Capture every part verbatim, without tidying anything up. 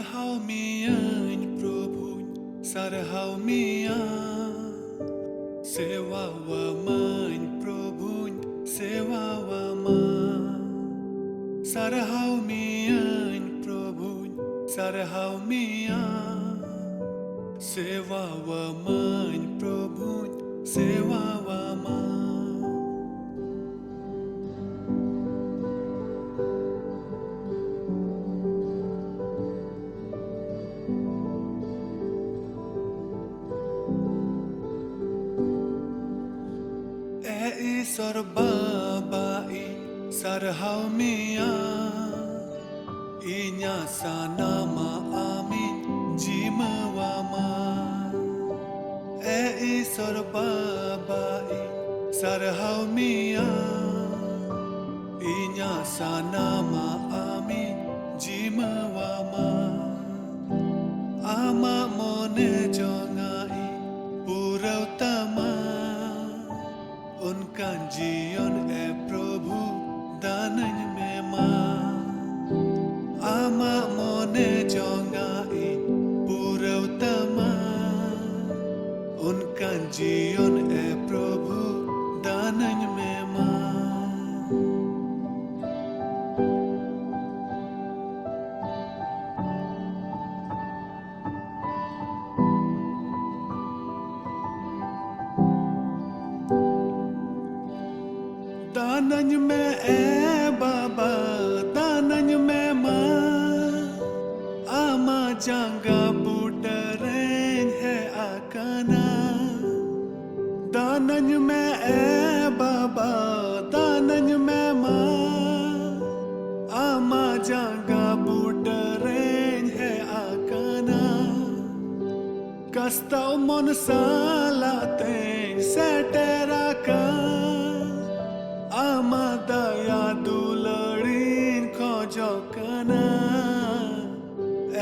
ᱥᱟᱨᱦᱟᱣ ᱢᱤᱭᱟᱹᱧ ᱯᱨᱚᱵᱷᱩᱧ, ᱥᱟᱨᱦᱟᱣ ᱢᱤᱭᱟ᱾ ᱥᱮᱣᱟᱣᱟᱢᱟᱹᱧ ᱯᱨᱚᱵᱷᱩᱧ, ᱥᱮᱣᱟᱣᱟᱢᱟ᱾ ᱥᱟᱨᱦᱟᱣ ᱢᱤᱭᱟᱹᱧ ᱯᱨᱚᱵᱷᱩᱧ, ᱥᱟᱨᱦᱟᱣ ᱢᱤᱭᱟ᱾ ᱥᱮᱣᱟᱣᱟᱢᱟᱹᱧ ᱯᱨᱚᱵᱷᱩᱧ, ᱥᱮᱣᱟᱣᱟᱢᱟ᱾ ᱮ ᱤᱥᱚᱨ ᱵᱟᱵᱟ ᱤᱧ ᱥᱟᱨᱦᱟᱣ ᱢᱮᱭᱟ, ᱤᱧᱟᱹᱜ ᱥᱟᱱᱟᱢᱟᱜ ᱟᱢᱤᱧ ᱡᱤᱢᱟᱹᱣᱟᱢᱟ᱾ ᱮ ᱤᱥᱚᱨ ᱵᱟᱵᱟ ᱤᱧ ᱥᱟᱨᱦᱟᱣ ᱢᱮᱭᱟ, ᱤᱧᱟᱹᱜ ᱥᱟᱱᱟᱢᱟᱜ ᱟᱢᱤᱧ ᱡᱤᱢᱟᱹᱣᱟᱢᱟ᱾ ᱟᱢᱟᱜ ᱢᱚᱱᱮ ᱡᱚᱝᱟᱜ ᱤᱧ ᱯᱩᱨᱟᱹᱣ ᱛᱟᱢᱟ, ᱚᱱᱠᱟᱱ ᱡᱤᱭᱚᱱ ᱮ ᱯᱨᱚᱵᱷᱩ ᱫᱟᱱᱟᱹᱧ ᱢᱮ ᱢᱟ᱾ ᱟᱢᱟᱜ ᱢᱚᱱᱮ ᱡᱚᱝᱟᱜ ᱤᱧ ᱯᱩᱨᱟᱹᱣ ᱛᱟᱢᱟ, ᱚᱱᱠᱟᱱ ᱡᱤᱭᱚᱱ ᱮ ᱯᱨᱚᱵᱷᱩ ᱫᱟᱱᱟᱹᱧ ᱢᱮ ᱢᱟ᱾ ᱫᱟᱱᱟᱹᱧ ᱢᱮ ᱮ ᱵᱟᱵᱟ, ᱫᱟᱱᱟᱹᱧ ᱢᱮ ᱢᱟ, ᱟᱢᱟᱜ ᱡᱟᱸᱜᱟ ᱵᱩᱴᱟᱹ ᱨᱮᱧ ᱦᱮᱡ ᱟᱠᱟᱱᱟ᱾ ᱫᱟᱱᱟᱹᱧ ᱢᱮ ᱮ ᱵᱟᱵᱟ, ᱫᱟᱱᱟᱹᱧ ᱢᱮ ᱢᱟ, ᱟᱢᱟᱜ ᱡᱟᱸᱜᱟ ᱵᱩᱴᱟᱹ ᱨᱮᱧ ᱦᱮᱡ ᱟᱠᱟᱱᱟ᱾ ᱠᱟᱥᱛᱟᱣ ᱢᱚᱱ ᱥᱟᱞᱟᱜ ᱛᱮᱧ ᱥᱮᱴᱮᱨ ᱟᱠᱟᱱ, ᱟᱢᱟᱜ ᱫᱟᱭᱟ ᱫᱩᱞᱟᱹᱲᱤᱧ ᱠᱷᱚᱡᱚᱜ ᱠᱟᱱᱟ᱾ ᱮ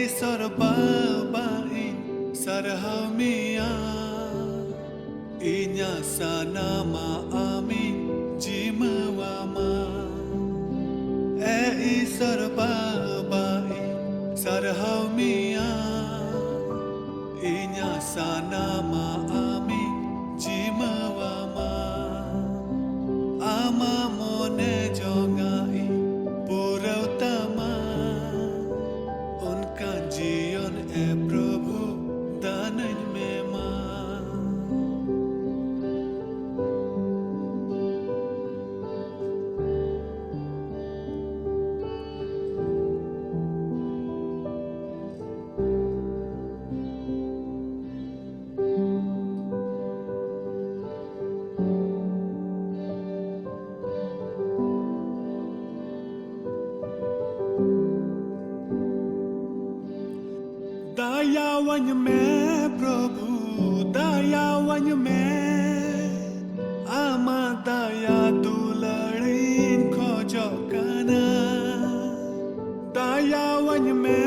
ᱤᱥᱚᱨ ᱵᱟᱵᱟ ᱤᱧ ᱥᱟᱨᱦᱟᱣ ᱢᱮᱭᱟ, ᱤᱧᱟᱹᱜ ᱥᱟᱱᱟᱢᱟᱜ ᱟᱢᱤᱧ ᱡᱤᱢᱟᱹᱣᱟᱢᱟ᱾ ᱮ ᱤᱥᱚᱨ ᱵᱟᱵᱟ ᱤᱧ ᱥᱟᱨ ᱥᱟᱨᱦᱟᱣ ᱢᱮᱭᱟ, ᱤᱧᱟᱹᱜ ᱥᱟᱱᱟᱢᱟᱜ ᱟᱢᱤᱧ ᱡᱤᱢᱟᱹᱣᱟᱢᱟ᱾ ᱟᱢᱟᱜ ᱢᱚᱱᱮ ᱡᱚᱝᱟᱜ ᱤᱧ ᱯᱩᱨᱟᱹᱣ ᱛᱟᱢᱟ᱾ ᱚᱱᱠᱟᱱ ᱡᱤᱭᱚᱱ ᱮ ᱯᱨᱚᱵᱷᱩ ᱫᱟᱱᱟᱹᱧ ᱢᱮ ᱢᱟ᱾ ᱫᱟᱭᱟᱣᱟᱹᱧ ᱢᱮ ᱯᱨᱚᱵᱷᱩ, ᱫᱟᱭᱟᱣᱟᱹᱧ ᱢᱮ, ᱟᱢᱟᱜ ᱫᱟᱭᱟ ᱫᱩᱞᱟᱹᱲᱤᱧ ᱠᱷᱚᱡᱚᱜ ᱠᱟᱱᱟ᱾ ᱫᱟᱭᱟᱣᱟᱹᱧ ᱢᱮ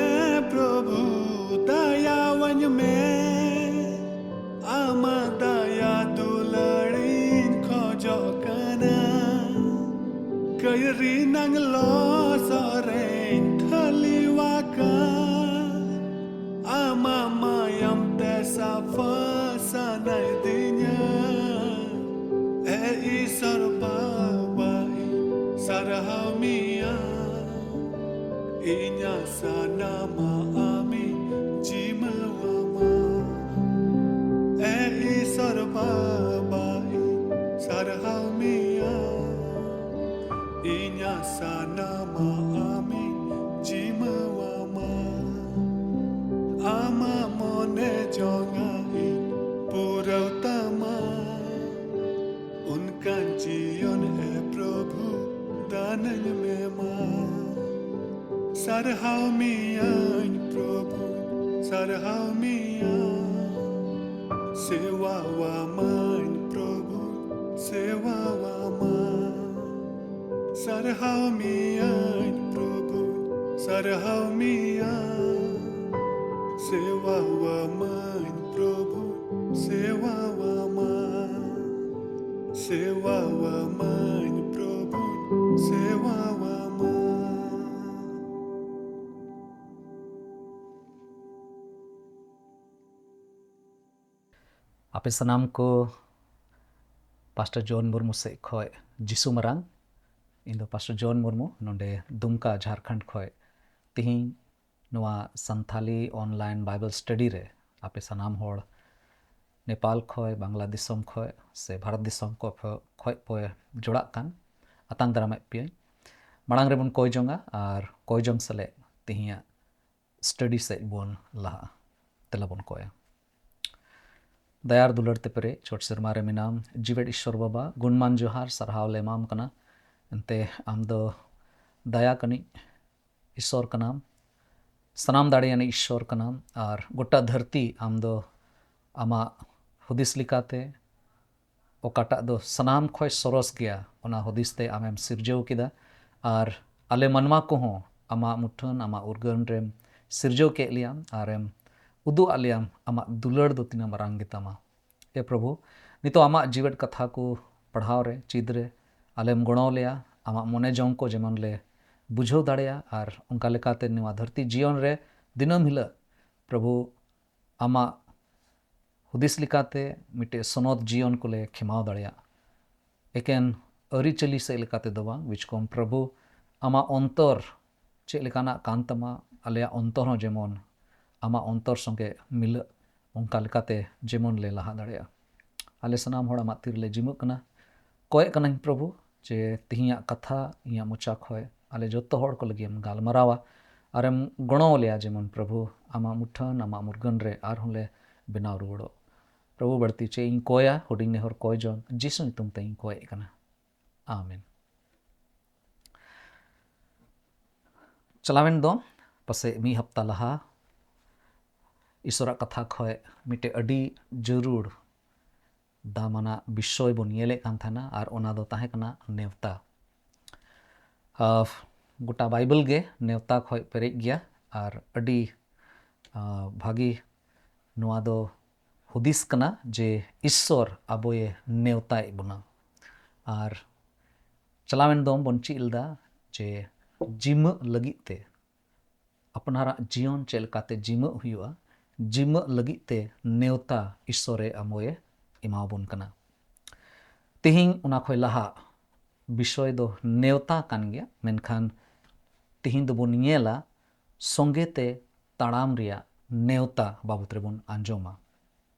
ᱯᱨᱚᱵᱷᱩ, ᱫᱟᱭᱟᱣᱟᱹᱧ ᱢᱮ, ᱟᱢᱟᱜ ᱫᱟᱭᱟ ᱫᱩᱞᱟᱹᱲᱤᱧ ᱠᱷᱚᱡᱚᱜ ᱠᱟᱱᱟ᱾ ᱠᱟᱹᱭᱨᱤ ᱱᱟᱝ ᱞᱚᱥᱚᱫ ᱨᱮᱧ ᱴᱷᱟᱹᱞᱤᱣᱟᱠᱟᱱ, ᱟᱢᱟᱜ ᱢᱟᱭᱟᱢ ᱛᱮ ᱥᱟᱯᱷᱟ ᱥᱟᱱᱟᱭ ᱫᱤᱧᱟ᱾ ᱮ ᱤᱥᱚᱨ ᱵᱟᱵᱟ, ᱤᱧ ᱥᱟᱨᱦᱟᱣ ᱢᱮᱭᱟ, ᱤᱧᱟᱹᱜ ᱥᱟᱱᱟᱢᱟᱜ ᱟᱢᱤᱧ ᱡᱤᱢᱟᱹᱣᱟᱢᱟ᱾ ᱮ ᱤᱥᱚᱨ ᱵᱟᱵᱟ, ᱤᱧ ᱥᱟᱨᱦᱟᱣ ᱢᱮᱭᱟ, ᱤᱧᱟᱹᱜ ᱥᱟᱱᱟᱢᱟᱜ ᱟᱢᱤᱧ ᱡᱤᱢᱟᱹᱣᱟᱢᱟ᱾ ᱟᱢᱟᱜ ᱢᱚᱱᱮ ᱡᱚᱝᱟᱜ ᱤᱧ ᱯᱩᱨᱟᱹᱣ ᱛᱟᱢᱟ᱾ ᱚᱱᱠᱟᱱ ᱡᱤᱭᱚᱱ ᱮ ᱯᱨᱚᱵᱷᱩ ᱫᱟᱱᱟᱹᱧ ᱢᱮ ᱢᱟ᱾ ᱥᱟᱨᱦᱟᱣ ᱢᱮᱭᱟᱹᱧ ᱯᱨᱚᱵᱷᱩ, ᱥᱟᱨᱦᱟᱣ ᱢᱮᱭᱟ᱾ ᱥᱮᱣᱟᱣᱟᱢᱟᱹᱧ ᱯᱨᱚᱵᱷᱩ, ᱥᱮᱣᱟᱣᱟᱢᱟ᱾ ᱥᱟᱨᱦᱟᱣ ᱢᱮᱭᱟᱹᱧ ᱯᱨᱚᱵᱷᱩ, ᱥᱟᱨᱦᱟᱣ ᱢᱮᱭᱟ᱾ ᱥᱮᱣᱟᱣᱟᱢᱟᱹᱧ ᱯᱨᱚᱵᱷᱩ, ᱥᱮᱣᱟᱣᱟᱢᱟ᱾ ᱥᱮᱣᱟᱣᱟᱢᱟᱹᱧ ᱯᱨᱚᱵᱷᱩ, ᱥᱮᱣᱟᱣᱟᱢᱟ᱾ ᱟᱯᱮ ᱥᱟᱱᱟᱢ ᱠᱚ ᱯᱟᱥᱴᱚᱨ ᱡᱚᱱ ᱢᱩᱨᱢᱩ ᱥᱮᱫ ᱠᱷᱚᱱ ᱡᱤᱥᱩ ᱢᱟᱨᱟᱝ᱾ ᱤᱧ ᱫᱚ ᱯᱟᱥᱴᱚᱨ ᱡᱚᱱ ᱢᱩᱨᱢᱩ, ᱱᱚᱰᱮ ᱫᱩᱢᱠᱟ, ᱡᱷᱟᱲᱠᱷᱚᱸᱰ ᱠᱷᱚᱱ᱾ ᱛᱤᱦᱤᱧ ᱱᱚᱣᱟ ᱥᱟᱱᱛᱷᱟᱞᱤ online Bible study ᱨᱮ ᱟᱯᱮ ᱥᱟᱱᱟᱢ ᱦᱚᱲ ᱱᱮᱯᱟᱞ ᱠᱷᱚᱱ, ᱵᱟᱝᱞᱟ ᱫᱤᱥᱚᱢ ᱠᱷᱚᱱ ᱥᱮ ᱵᱷᱟᱨᱚᱛ ᱫᱤᱥᱚᱢ ᱠᱚ ᱠᱷᱚᱱ ᱯᱮ ᱡᱚᱲᱟᱜ ᱠᱟᱱ, ᱟᱛᱟᱝ ᱫᱟᱨᱟᱢᱮᱫ ᱯᱮᱭᱟᱹᱧ᱾ ᱢᱟᱲᱟᱝ ᱨᱮᱵᱚᱱ ᱠᱚᱭ ᱡᱚᱝᱟ ᱟᱨ ᱠᱚᱭ ᱡᱚᱝ ᱥᱮᱞᱮᱫ ᱛᱤᱦᱤᱧᱟᱜ study ᱥᱮᱫ ᱵᱚᱱ ᱞᱟᱦᱟᱜᱼᱟ᱾ ᱫᱮᱞᱟ ᱵᱚᱱ ᱠᱚᱭᱟ᱾ ᱫᱟᱭᱟᱨ ᱫᱩᱞᱟᱹᱲ ᱛᱮ ᱯᱮᱨᱮᱡ ᱪᱚᱴ ᱥᱮᱨᱢᱟ ᱨᱮ ᱢᱮᱱᱟᱢ, ᱡᱤᱣᱮᱫ ᱤᱥᱥᱚᱨ ᱵᱟᱵᱟ, ᱜᱩᱱᱢᱟᱱ ᱡᱚᱦᱟᱨ, ᱥᱟᱨᱦᱟᱣ ᱞᱮ ᱮᱢᱟᱢ ᱠᱟᱱᱟ᱾ ᱮᱱᱛᱮ ᱟᱢ ᱫᱚ ᱫᱟᱭᱟ ᱠᱟᱹᱱᱤᱡ ᱤᱥᱥᱚᱨ ᱠᱟᱱᱟᱢ, ᱥᱟᱱᱟᱢ ᱫᱟᱲᱮᱭᱟᱱᱤᱡ ᱤᱥᱥᱚᱨ ᱠᱟᱱᱟᱢ, ᱟᱨ ᱜᱚᱴᱟ ᱫᱷᱟᱹᱨᱛᱤ ᱟᱢ ᱫᱚ ᱟᱢᱟᱜ ᱦᱩᱫᱤᱥ ᱞᱮᱠᱟᱛᱮ ᱚᱠᱟᱴᱟᱜ ᱫᱚ ᱥᱟᱱᱟᱢ ᱠᱷᱚᱱ ᱥᱚᱨᱚᱥ ᱜᱮᱭᱟ, ᱚᱱᱟ ᱦᱩᱫᱤᱥ ᱛᱮ ᱟᱢᱮᱢ ᱥᱤᱨᱡᱟᱹᱣ ᱠᱮᱫᱟ᱾ ᱟᱨ ᱟᱞᱮ ᱢᱟᱱᱣᱟ ᱠᱚᱦᱚᱸ ᱟᱢᱟᱜ ᱢᱩᱴᱷᱟᱹᱱ, ᱟᱢᱟᱜ ᱩᱨᱜᱟᱹᱱ ᱨᱮᱢ ᱥᱤᱨᱡᱟᱹᱣ ᱠᱮᱫ ᱞᱮᱭᱟ ᱟᱨᱮᱢ ᱩᱫᱩᱜ ᱟᱫ ᱞᱮᱭᱟᱢ ᱟᱢᱟᱜ ᱫᱩᱞᱟᱹᱲ ᱫᱚ ᱛᱤᱱᱟᱹᱜ ᱢᱟᱨᱟᱝ ᱜᱮᱛᱟᱢᱟ᱾ ᱮ ᱯᱨᱚᱵᱷᱩ, ᱱᱤᱛᱚᱜ ᱟᱢᱟᱜ ᱡᱤᱣᱮᱫ ᱠᱟᱛᱷᱟ ᱠᱚ ᱯᱟᱲᱦᱟᱣ ᱨᱮ, ᱪᱮᱫ ᱨᱮ ᱟᱞᱮᱢ ᱜᱚᱲᱚ ᱞᱮᱭᱟ, ᱟᱢᱟᱜ ᱢᱚᱱᱮ ᱡᱚᱝ ᱠᱚ ᱡᱮᱢᱚᱱ ᱞᱮ ᱵᱩᱡᱷᱟᱹᱣ ᱫᱟᱲᱮᱭᱟᱜ, ᱟᱨ ᱚᱱᱠᱟ ᱞᱮᱠᱟᱛᱮ ᱱᱚᱣᱟ ᱫᱷᱟᱹᱨᱛᱤ ᱡᱤᱭᱚᱱ ᱨᱮ ᱫᱤᱱᱟᱹᱢ ᱦᱤᱞᱳᱜ ᱯᱨᱚᱵᱷᱩ ᱟᱢᱟᱜ ᱦᱩᱫᱤᱥ ᱞᱮᱠᱟᱛᱮ ᱢᱤᱫᱴᱮᱡ ᱥᱚᱱᱚᱛ ᱡᱤᱭᱚᱱ ᱠᱚᱞᱮ ᱠᱷᱮᱢᱟᱣ ᱫᱟᱲᱮᱭᱟᱜ᱾ ᱮᱠᱮᱱ ᱟᱹᱨᱤᱪᱟᱹᱞᱤ ᱥᱮᱫ ᱞᱮᱠᱟᱛᱮ ᱫᱚ ᱵᱟᱝ, ᱵᱤᱪᱠᱚᱢ ᱯᱨᱚᱵᱷᱩ ᱟᱢᱟᱜ ᱚᱱᱛᱚᱨ ᱪᱮᱫ ᱞᱮᱠᱟᱱᱟᱜ ᱠᱟᱱ ᱛᱟᱢᱟ, ᱟᱞᱮᱭᱟᱜ ᱚᱱᱛᱚᱨ ᱦᱚᱸ ᱡᱮᱢᱚᱱ ᱟᱢᱟᱜ ᱚᱱᱛᱚᱨ ᱥᱚᱸᱜᱮ ᱢᱤᱞᱟᱹᱜ, ᱚᱱᱠᱟ ᱞᱮᱠᱟᱛᱮ ᱡᱮᱢᱚᱱ ᱞᱮ ᱞᱟᱦᱟ ᱫᱟᱲᱮᱭᱟᱜᱼᱟ᱾ ᱟᱞᱮ ᱥᱟᱱᱟᱢ ᱦᱚᱲ ᱟᱢᱟᱜ ᱛᱤ ᱨᱮᱞᱮ ᱡᱤᱢᱟᱹᱜ ᱠᱟᱱᱟ᱾ ᱠᱚᱭᱮᱜ ᱠᱟᱹᱱᱟᱹᱧ ᱯᱨᱚᱵᱷᱩ, ᱡᱮ ᱛᱤᱦᱤᱧᱟᱜ ᱠᱟᱛᱷᱟ ᱤᱧᱟᱹᱜ ᱢᱚᱪᱟ ᱠᱷᱚᱱ ᱟᱞᱮ ᱡᱚᱛᱚ ᱦᱚᱲ ᱠᱚ ᱞᱟᱹᱜᱤᱫ ᱮᱢ ᱜᱟᱞᱢᱟᱨᱟᱣᱟ ᱟᱨᱮᱢ ᱜᱚᱲᱚ ᱞᱮᱭᱟ, ᱡᱮᱢᱚᱱ ᱯᱨᱚᱵᱷᱩ ᱟᱢᱟᱜ ᱢᱩᱴᱷᱟᱹᱱ, ᱟᱢᱟᱜ ᱢᱩᱨᱜᱟᱹᱱ ᱨᱮ ᱟᱨᱦᱚᱸ ᱞᱮ ᱵᱮᱱᱟᱣ ᱨᱩᱣᱟᱹᱲᱚᱜ᱾ ᱯᱨᱚᱵᱷᱩ, ᱵᱟᱹᱲᱛᱤ ᱪᱮᱫ ᱤᱧ ᱠᱚᱭᱟ, ᱦᱩᱰᱤᱧ ᱱᱮᱦᱚᱨ ᱠᱚᱭ ᱡᱚᱝ ᱡᱤᱥᱩ ᱧᱩᱛᱩᱢ ᱛᱮ ᱤᱧ ᱠᱚᱭᱮᱜ ᱠᱟᱱᱟ᱾ ᱟᱢᱮᱱ᱾ ᱪᱟᱞᱟᱣᱮᱱ ᱫᱚ ᱯᱟᱥᱮᱡ ᱢᱤᱫ ᱦᱟᱯᱛᱟ ᱞᱟᱦᱟ ᱤᱥᱚᱨᱟᱜ ᱠᱟᱛᱷᱟ ᱠᱷᱚᱱ ᱢᱤᱫᱴᱮᱡ ᱟᱹᱰᱤ ᱡᱟᱹᱨᱩᱲ ᱫᱟᱢᱟᱱᱟᱜ ᱵᱤᱥᱚᱭ ᱵᱚᱱ ᱧᱮᱞᱮᱫ ᱠᱟᱱ ᱛᱟᱦᱮᱱᱟ, ᱟᱨ ᱚᱱᱟ ᱫᱚ ᱛᱟᱦᱮᱸ ᱠᱟᱱᱟ ᱱᱮᱣᱛᱟ᱾ ᱟᱨ ᱜᱚᱴᱟ ᱵᱟᱭᱵᱮᱞ ᱜᱮ ᱱᱮᱣᱛᱟ ᱠᱷᱚᱱ ᱯᱮᱨᱮᱡ ᱜᱮᱭᱟ, ᱟᱨ ᱟᱹᱰᱤ, ᱟᱨ ᱵᱷᱟᱹᱜᱤ ᱱᱚᱣᱟ ᱫᱚ ᱦᱩᱫᱤᱥ ᱠᱟᱱᱟ ᱡᱮ ᱤᱥᱥᱚᱨ ᱟᱵᱚᱭᱮ ᱱᱮᱣᱛᱟᱭᱮᱫ ᱵᱚᱱᱟ᱾ ᱟᱨ ᱪᱟᱞᱟᱣᱮᱱ ᱫᱚᱢ ᱵᱚᱱ ᱪᱮᱫ ᱞᱮᱫᱟ ᱡᱮ ᱡᱤᱢᱟᱹᱜ ᱞᱟᱹᱜᱤᱫ ᱛᱮ ᱟᱯᱱᱟᱨᱟᱜ ᱡᱤᱭᱚᱱ ᱪᱮᱫ ᱞᱮᱠᱟᱛᱮ ᱡᱤᱢᱟᱹᱜ ᱦᱩᱭᱩᱜᱼᱟ, ᱡᱤᱢᱟᱹᱜ ᱞᱟᱹᱜᱤᱫ ᱛᱮ ᱱᱮᱣᱛᱟ ᱤᱥᱥᱚᱨᱮ ᱟᱵᱚᱭᱮ ᱮᱢᱟᱵᱚᱱ ᱠᱟᱱᱟ᱾ ᱛᱮᱦᱮᱧ ᱚᱱᱟ ᱠᱷᱚᱱ ᱞᱟᱦᱟ ᱵᱤᱥᱚᱭ ᱫᱚ ᱱᱮᱣᱛᱟ ᱠᱟᱱ ᱜᱮᱭᱟ, ᱢᱮᱱᱠᱷᱟᱱ ᱛᱮᱦᱮᱧ ᱫᱚᱵᱚᱱ ᱧᱮᱞᱟ ᱥᱚᱸᱜᱮ ᱛᱮ ᱛᱟᱲᱟᱢ ᱨᱮᱭᱟᱜ ᱱᱮᱣᱛᱟ ᱵᱟᱵᱚᱛ ᱨᱮᱵᱚᱱ ᱟᱸᱡᱚᱢᱟ᱾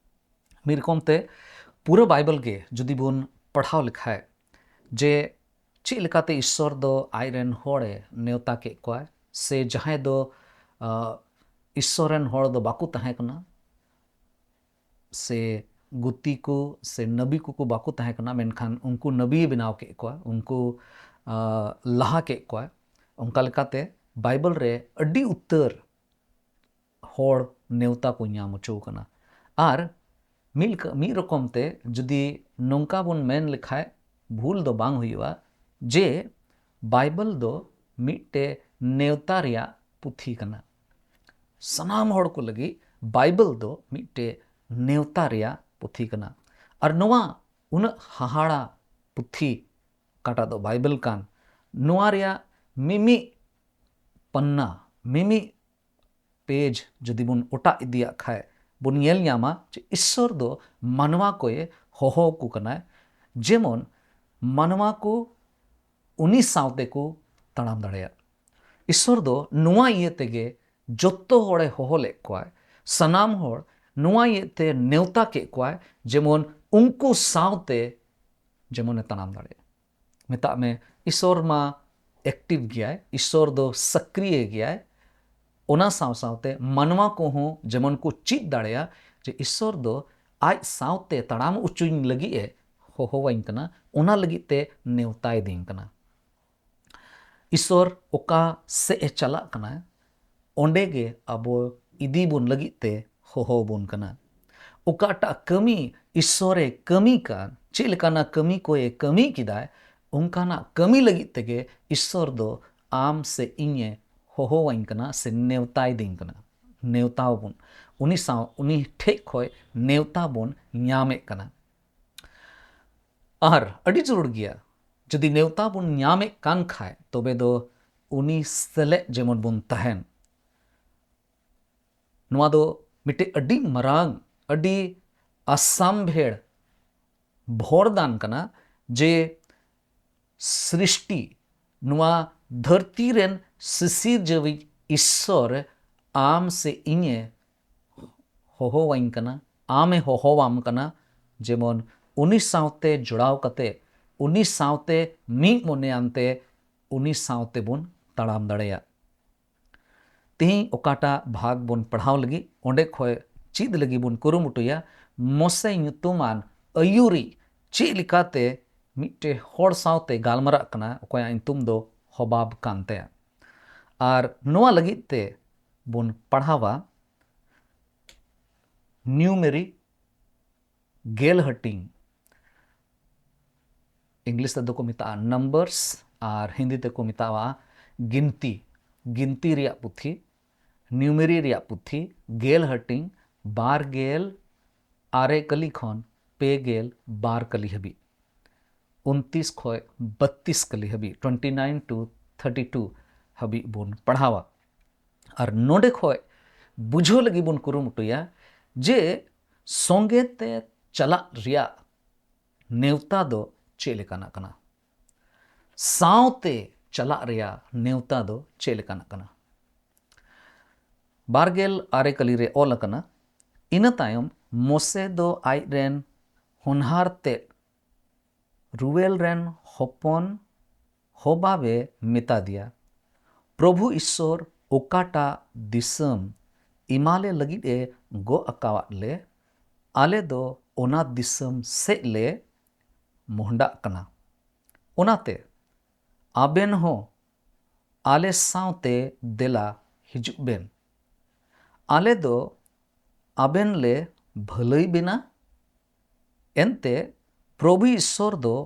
ᱢᱤᱫ ᱨᱚᱠᱚᱢ ᱛᱮ ᱯᱩᱨᱟᱹ ᱵᱟᱭᱵᱮᱞ ᱜᱮ ᱡᱩᱫᱤ ᱵᱚᱱ ᱯᱟᱲᱦᱟᱣ ᱞᱮᱠᱷᱟᱡ, ᱡᱮ ᱪᱮᱫ ᱞᱮᱠᱟᱛᱮ ᱤᱥᱥᱚᱨ ᱫᱚ ᱟᱡ ᱨᱮᱱ ᱦᱚᱲᱮ ᱱᱮᱣᱛᱟ ᱠᱮᱫ ᱠᱚᱣᱟᱭ, ᱥᱮ ᱡᱟᱦᱟᱸᱭ ᱫᱚ, ᱟᱸ, ᱤᱥᱥᱚᱨ ᱨᱮᱱ ᱦᱚᱲ ᱫᱚ ᱵᱟᱠᱚ ᱛᱟᱦᱮᱸ ᱠᱟᱱᱟ, ᱥᱮ ᱜᱩᱛᱤ ᱠᱚ ᱥᱮ ᱱᱟᱵᱤ ᱠᱚᱠᱚ ᱵᱟᱠᱚ ᱛᱟᱦᱮᱸ ᱠᱟᱱᱟ, ᱢᱮᱱᱠᱷᱟᱱ ᱩᱱᱠᱩ ᱱᱟᱵᱤᱭ ᱵᱮᱱᱟᱣ ᱠᱮᱫ ᱠᱚᱣᱟ, ᱩᱱᱠᱩ, ᱟᱸ, ᱞᱟᱦᱟ ᱠᱮᱫ ᱠᱚᱣᱟ᱾ ᱚᱱᱠᱟ ᱞᱮᱠᱟᱛᱮ ᱵᱟᱭᱵᱮᱞ ᱨᱮ ᱟᱹᱰᱤ ᱩᱛᱟᱹᱨ ᱦᱚᱲ ᱱᱮᱣᱛᱟ ᱠᱚ ᱧᱟᱢ ᱦᱚᱪᱚ ᱠᱟᱱᱟ᱾ ᱟᱨ ᱢᱤᱫ ᱞᱮᱠᱟ, ᱢᱤᱫ ᱨᱚᱠᱚᱢ ᱛᱮ ᱡᱩᱫᱤ ᱱᱚᱝᱠᱟ ᱵᱚᱱ ᱢᱮᱱ ᱞᱮᱠᱷᱟᱡ, ᱵᱷᱩᱞ ᱫᱚ ᱵᱟᱝ ᱦᱩᱭᱩᱜᱼᱟ ᱡᱮ ᱵᱟᱭᱵᱮᱞ ᱫᱚ ᱢᱤᱫᱴᱮᱡ ᱱᱮᱣᱛᱟ ᱨᱮᱭᱟᱜ ᱯᱩᱛᱷᱤ ᱠᱟᱱᱟ᱾ ᱥᱟᱱᱟᱢ ᱦᱚᱲ ᱠᱚ ᱞᱟᱹᱜᱤᱫ ᱵᱟᱭᱵᱮᱞ ᱫᱚ ᱢᱤᱫᱴᱮᱡ ᱱᱮᱣᱛᱟ ᱨᱮᱭᱟᱜ ᱯᱩᱛᱷᱤ ᱠᱟᱱᱟ᱾ ᱟᱨ ᱱᱚᱣᱟ ᱩᱱᱟᱹᱜ ᱦᱟᱦᱟᱲᱟ ᱯᱩᱛᱷᱤ, ᱚᱠᱟᱴᱟᱜ ᱫᱚ ᱵᱟᱭᱵᱮᱞ ᱠᱟᱱ, ᱱᱚᱣᱟ ᱨᱮᱭᱟᱜ ᱢᱤᱢᱤᱫ ᱯᱟᱱᱱᱟ, ᱢᱤᱢᱤᱫ ᱯᱮᱡᱽ ᱡᱩᱫᱤ ᱵᱚᱱ ᱚᱴᱟᱜ ᱤᱫᱤᱭᱟᱜ ᱠᱷᱟᱡ, ᱵᱚᱱ ᱧᱮᱞ ᱧᱟᱢᱟ ᱡᱮ ᱤᱥᱥᱚᱨ ᱫᱚ ᱢᱟᱱᱣᱟ ᱠᱚᱭ ᱦᱚᱦᱚ ᱟᱠᱚ ᱠᱟᱱᱟᱭ, ᱡᱮᱢᱚᱱ ᱢᱟᱱᱣᱟ ᱠᱚ ᱩᱱᱤ ᱥᱟᱶᱛᱮ ᱠᱚ ᱛᱟᱲᱟᱢ ᱫᱟᱲᱮᱭᱟᱜ᱾ ᱤᱥᱥᱚᱨ ᱫᱚ ᱱᱚᱣᱟ ᱤᱭᱟᱹ ᱛᱮᱜᱮ ᱡᱚᱛᱚ ᱦᱚᱲᱮ ᱦᱚᱦᱚ ᱞᱮᱫ ᱠᱚᱣᱟᱭ, ᱥᱟᱱᱟᱢ ᱦᱚᱲ ᱱᱚᱣᱟ ᱤᱭᱟᱹ ᱛᱮ ᱱᱮᱣᱛᱟ ᱠᱮᱫ ᱠᱚᱣᱟᱭ, ᱡᱮᱢᱚᱱ ᱩᱱᱠᱩ ᱥᱟᱶᱛᱮ ᱡᱮᱢᱚᱱᱮ ᱛᱟᱲᱟᱢ ᱫᱟᱲᱮᱭᱟᱜ᱾ ᱢᱮᱛᱟᱜ ᱢᱮ, ᱤᱥᱥᱚᱨ ᱢᱟ ᱮᱠᱴᱤᱵᱷ ᱜᱮᱭᱟᱭ, ᱤᱥᱥᱚᱨ ᱫᱚ ᱥᱚᱠᱨᱤᱭ ᱜᱮᱭᱟᱭ᱾ ᱚᱱᱟ ᱥᱟᱶ ᱥᱟᱶᱛᱮ ᱢᱟᱱᱣᱟ ᱠᱚᱦᱚᱸ ᱡᱮᱢᱚᱱ ᱠᱚ ᱪᱮᱫ ᱫᱟᱲᱮᱭᱟᱜ ᱡᱮ ᱤᱥᱥᱚᱨ ᱫᱚ ᱟᱡ ᱥᱟᱶᱛᱮ ᱛᱟᱲᱟᱢ ᱚᱪᱚᱧ ᱞᱟᱹᱜᱤᱫ ᱮ ᱦᱚᱦᱚᱣᱟᱹᱧ ᱠᱟᱱᱟ, ᱚᱱᱟ ᱞᱟᱹᱜᱤᱫ ᱛᱮ ᱱᱮᱣᱛᱟᱭᱮᱫᱤᱧ ᱠᱟᱱᱟ᱾ ᱤᱥᱥᱚᱨ ᱚᱠᱟ ᱥᱮᱫ ᱮ ᱪᱟᱞᱟᱜ ᱠᱟᱱᱟ, ᱚᱸᱰᱮ ᱜᱮ ᱟᱵᱚ ᱤᱫᱤ ᱵᱚᱱ ᱞᱟᱹᱜᱤᱫ ᱛᱮ ᱦᱚᱦᱚ ᱵᱚᱱ ᱠᱟᱱᱟ᱾ ᱚᱠᱟᱴᱟᱜ ᱠᱟᱹᱢᱤ ᱤᱥᱥᱚᱨᱮ ᱠᱟᱹᱢᱤ ᱠᱟᱱ, ᱪᱮᱫ ᱞᱮᱠᱟᱱᱟᱜ ᱠᱟᱹᱢᱤ ᱠᱚᱭᱮ ᱠᱟᱹᱢᱤ ᱠᱮᱫᱟᱭ, ᱚᱱᱠᱟᱱᱟᱜ ᱠᱟᱹᱢᱤ ᱞᱟᱹᱜᱤᱫ ᱛᱮᱜᱮ ᱤᱥᱥᱚᱨ ᱫᱚ ᱟᱢ ᱥᱮ ᱤᱧᱮ ᱦᱚᱦᱚᱣᱟᱹᱧ ᱠᱟᱱᱟ ᱥᱮ ᱱᱮᱣᱛᱟᱭᱮᱫᱤᱧ ᱠᱟᱱᱟ᱾ ᱱᱮᱣᱛᱟ ᱵᱚᱱ, ᱩᱱᱤ ᱥᱟᱶ, ᱩᱱᱤ ᱴᱷᱮᱡ ᱠᱷᱚᱡ ᱱᱮᱣᱛᱟ ᱵᱚᱱ ᱧᱟᱢᱮᱫ ᱠᱟᱱᱟ᱾ ᱟᱨ ᱟᱹᱰᱤ ᱡᱟᱹᱨᱩᱲ ᱜᱮᱭᱟ, ᱡᱩᱫᱤ ᱱᱮᱣᱛᱟ ᱵᱚᱱ ᱧᱟᱢᱮᱫ ᱠᱟᱱ ᱠᱷᱟᱡ, ᱛᱚᱵᱮ ᱫᱚ ᱩᱱᱤ ᱥᱮᱞᱮᱫ ᱡᱮᱢᱚᱱ ᱵᱚᱱ ᱛᱟᱦᱮᱱ᱾ ᱱᱚᱣᱟ ᱫᱚ ᱢᱤᱫᱴᱮᱡ ᱟᱹᱰᱤ ᱢᱟᱨᱟᱝ, ᱟᱹᱰᱤ ᱟᱥᱟᱢᱵᱷᱮᱲ ᱵᱷᱚᱨᱫᱟᱱ ᱠᱟᱱᱟ ᱡᱮ ᱥᱨᱤᱥᱴᱤ, ᱱᱚᱣᱟ ᱫᱷᱟᱹᱨᱛᱤ ᱨᱮᱱ ᱥᱤᱥᱤᱨᱡᱟᱹᱣᱤᱡ ᱤᱥᱥᱚᱨ ᱟᱢ ᱥᱮ ᱤᱧᱮ ᱦᱚᱦᱚᱣᱟᱹᱧ ᱠᱟᱱᱟ, ᱟᱢᱮ ᱦᱚᱦᱚᱣᱟᱢ ᱠᱟᱱᱟ, ᱡᱮᱢᱚᱱ ᱩᱱᱤ ᱥᱟᱶᱛᱮ ᱡᱚᱲᱟᱣ ᱠᱟᱛᱮ, ᱩᱱᱤ ᱥᱟᱶᱛᱮ ᱢᱤᱫ ᱢᱚᱱᱮᱭᱟᱱᱛᱮ ᱩᱱᱤ ᱥᱟᱶᱛᱮ ᱵᱚᱱ ᱛᱟᱲᱟᱢ ᱫᱟᱲᱮᱭᱟᱜ᱾ ᱛᱮᱦᱮᱧ ᱚᱠᱟᱴᱟᱜ ᱵᱷᱟᱜᱽ ᱵᱚᱱ ᱯᱟᱲᱦᱟᱣ ᱞᱟᱹᱜᱤᱫ, ᱚᱸᱰᱮ ᱠᱷᱚᱱ ᱪᱮᱫ ᱞᱟᱹᱜᱤᱫ ᱵᱚᱱ ᱠᱩᱨᱩᱢᱩᱴᱩᱭᱟ, ᱢᱚᱥᱮ ᱧᱩᱛᱩᱢᱟᱱ ᱟᱹᱭᱩᱨᱤᱡ ᱪᱮᱫ ᱞᱮᱠᱟᱛᱮ ᱢᱤᱫᱴᱮᱱ ᱦᱚᱲ ᱥᱟᱶᱛᱮ ᱜᱟᱞᱢᱟᱨᱟᱜ ᱠᱟᱱᱟ, ᱚᱠᱚᱭᱟᱜ ᱧᱩᱛᱩᱢ ᱫᱚ ᱦᱚᱵᱟᱵ ᱠᱟᱱ ᱛᱟᱭᱟ᱾ ᱟᱨ ᱱᱚᱣᱟ ᱞᱟᱹᱜᱤᱫ ᱛᱮ ᱵᱚᱱ ᱯᱟᱲᱦᱟᱣᱟ ᱱᱤᱭᱩᱢᱮᱨᱤ, ᱜᱮᱞ ᱦᱟᱹᱴᱤᱧ, ᱤᱝᱞᱤᱥ ᱛᱮᱫᱚ ᱠᱚ ᱢᱮᱛᱟᱜᱼᱟ ᱱᱟᱢᱵᱟᱨᱥ ᱟᱨ ᱦᱤᱱᱫᱤ ᱛᱮᱠᱚ ᱢᱮᱛᱟᱜᱼᱟ ᱜᱤᱱᱛᱤ, ᱜᱤᱱᱛᱤ ᱨᱮᱭᱟᱜ ᱯᱩᱛᱷᱤ, ᱱᱤᱭᱩᱢᱮᱨᱤ ᱨᱮᱭᱟᱜ ᱯᱩᱛᱷᱤ, ᱜᱮᱞ ᱦᱟᱹᱴᱤᱧ, ᱵᱟᱨ ᱜᱮᱞ ᱟᱨᱮ ᱠᱟᱹᱞᱤ ᱠᱷᱚᱱ ᱯᱮ ᱜᱮᱞ ᱵᱟᱨ ᱠᱟᱹᱞᱤ ᱦᱟᱹᱵᱤᱡ, ᱩᱱᱛᱤᱥ ᱠᱷᱚᱱ ᱵᱟᱛᱛᱤᱥ ᱠᱟᱹᱞᱤ ᱦᱟᱹᱵᱤᱡ, twenty nine to thirty two ᱦᱟᱹᱵᱤᱡ ᱵᱚᱱ ᱯᱟᱲᱦᱟᱣᱟ᱾ ᱟᱨ ᱱᱚᱰᱮ ᱠᱷᱚᱱ ᱵᱩᱡᱷᱟᱹᱣ ᱞᱟᱹᱜᱤᱫ ᱵᱚᱱ ᱠᱩᱨᱩᱢᱩᱴᱩᱭᱟ ᱡᱮ ᱥᱚᱸᱜᱮ ᱛᱮ ᱪᱟᱞᱟᱜ ᱨᱮᱭᱟᱜ ᱱᱮᱣᱛᱟ ᱫᱚ ᱪᱮᱫ ᱞᱮᱠᱟᱱᱟᱜ ᱠᱟᱱᱟ? ᱥᱟᱶᱛᱮ ᱪᱟᱞᱟᱜ ᱨᱮᱭᱟᱜ ᱱᱮᱣᱛᱟ ᱫᱚ ᱪᱮᱫ ᱞᱮᱠᱟᱱᱟᱜ ᱠᱟᱱᱟ? ᱵᱟᱨ ᱜᱮᱞ ᱟᱨᱮ ᱠᱟᱹᱞᱤ ᱨᱮ ᱚᱞ ᱟᱠᱟᱱᱟ, ᱤᱱᱟᱹ ᱛᱟᱭᱚᱢ ᱢᱚᱥᱮ ᱫᱚ ᱟᱡ ᱨᱮᱱ ᱦᱚᱱᱦᱟᱨ ᱛᱮᱫ ᱨᱩᱣᱮᱞ ᱨᱮᱱ ᱦᱚᱯᱚᱱ ᱦᱳᱵᱟᱵᱮ ᱢᱮᱛᱟ ᱫᱮᱭᱟ, "ᱯᱨᱚᱵᱷᱩ ᱤᱥᱥᱚᱨ ᱚᱠᱟᱴᱟᱜ ᱫᱤᱥᱚᱢ ᱮᱢᱟᱞᱮ ᱞᱟᱹᱜᱤᱫ ᱮ ᱜᱚᱜ ᱟᱠᱟᱣᱟᱫ ᱞᱮ, ᱟᱞᱮ ᱫᱚ ᱚᱱᱟ ᱫᱤᱥᱚᱢ ᱥᱮᱫ ᱞᱮ ᱢᱚᱦᱰᱟᱜ ᱠᱟᱱᱟ᱾ ᱚᱱᱟᱛᱮ ᱟᱵᱮᱱ ᱦᱚᱸ ᱟᱞᱮ ᱥᱟᱶᱛᱮ ᱫᱮᱞᱟ ᱦᱤᱡᱩᱜ ᱵᱮᱱ᱾ ᱟᱞᱮ ᱫᱚ ᱟᱵᱮᱱ ᱞᱮ ᱵᱷᱟᱹᱞᱟᱹᱭ ᱵᱮᱱᱟ᱾" ᱮᱱᱛᱮ ᱯᱨᱚᱵᱷᱩ ᱤᱥᱥᱚᱨ ᱫᱚ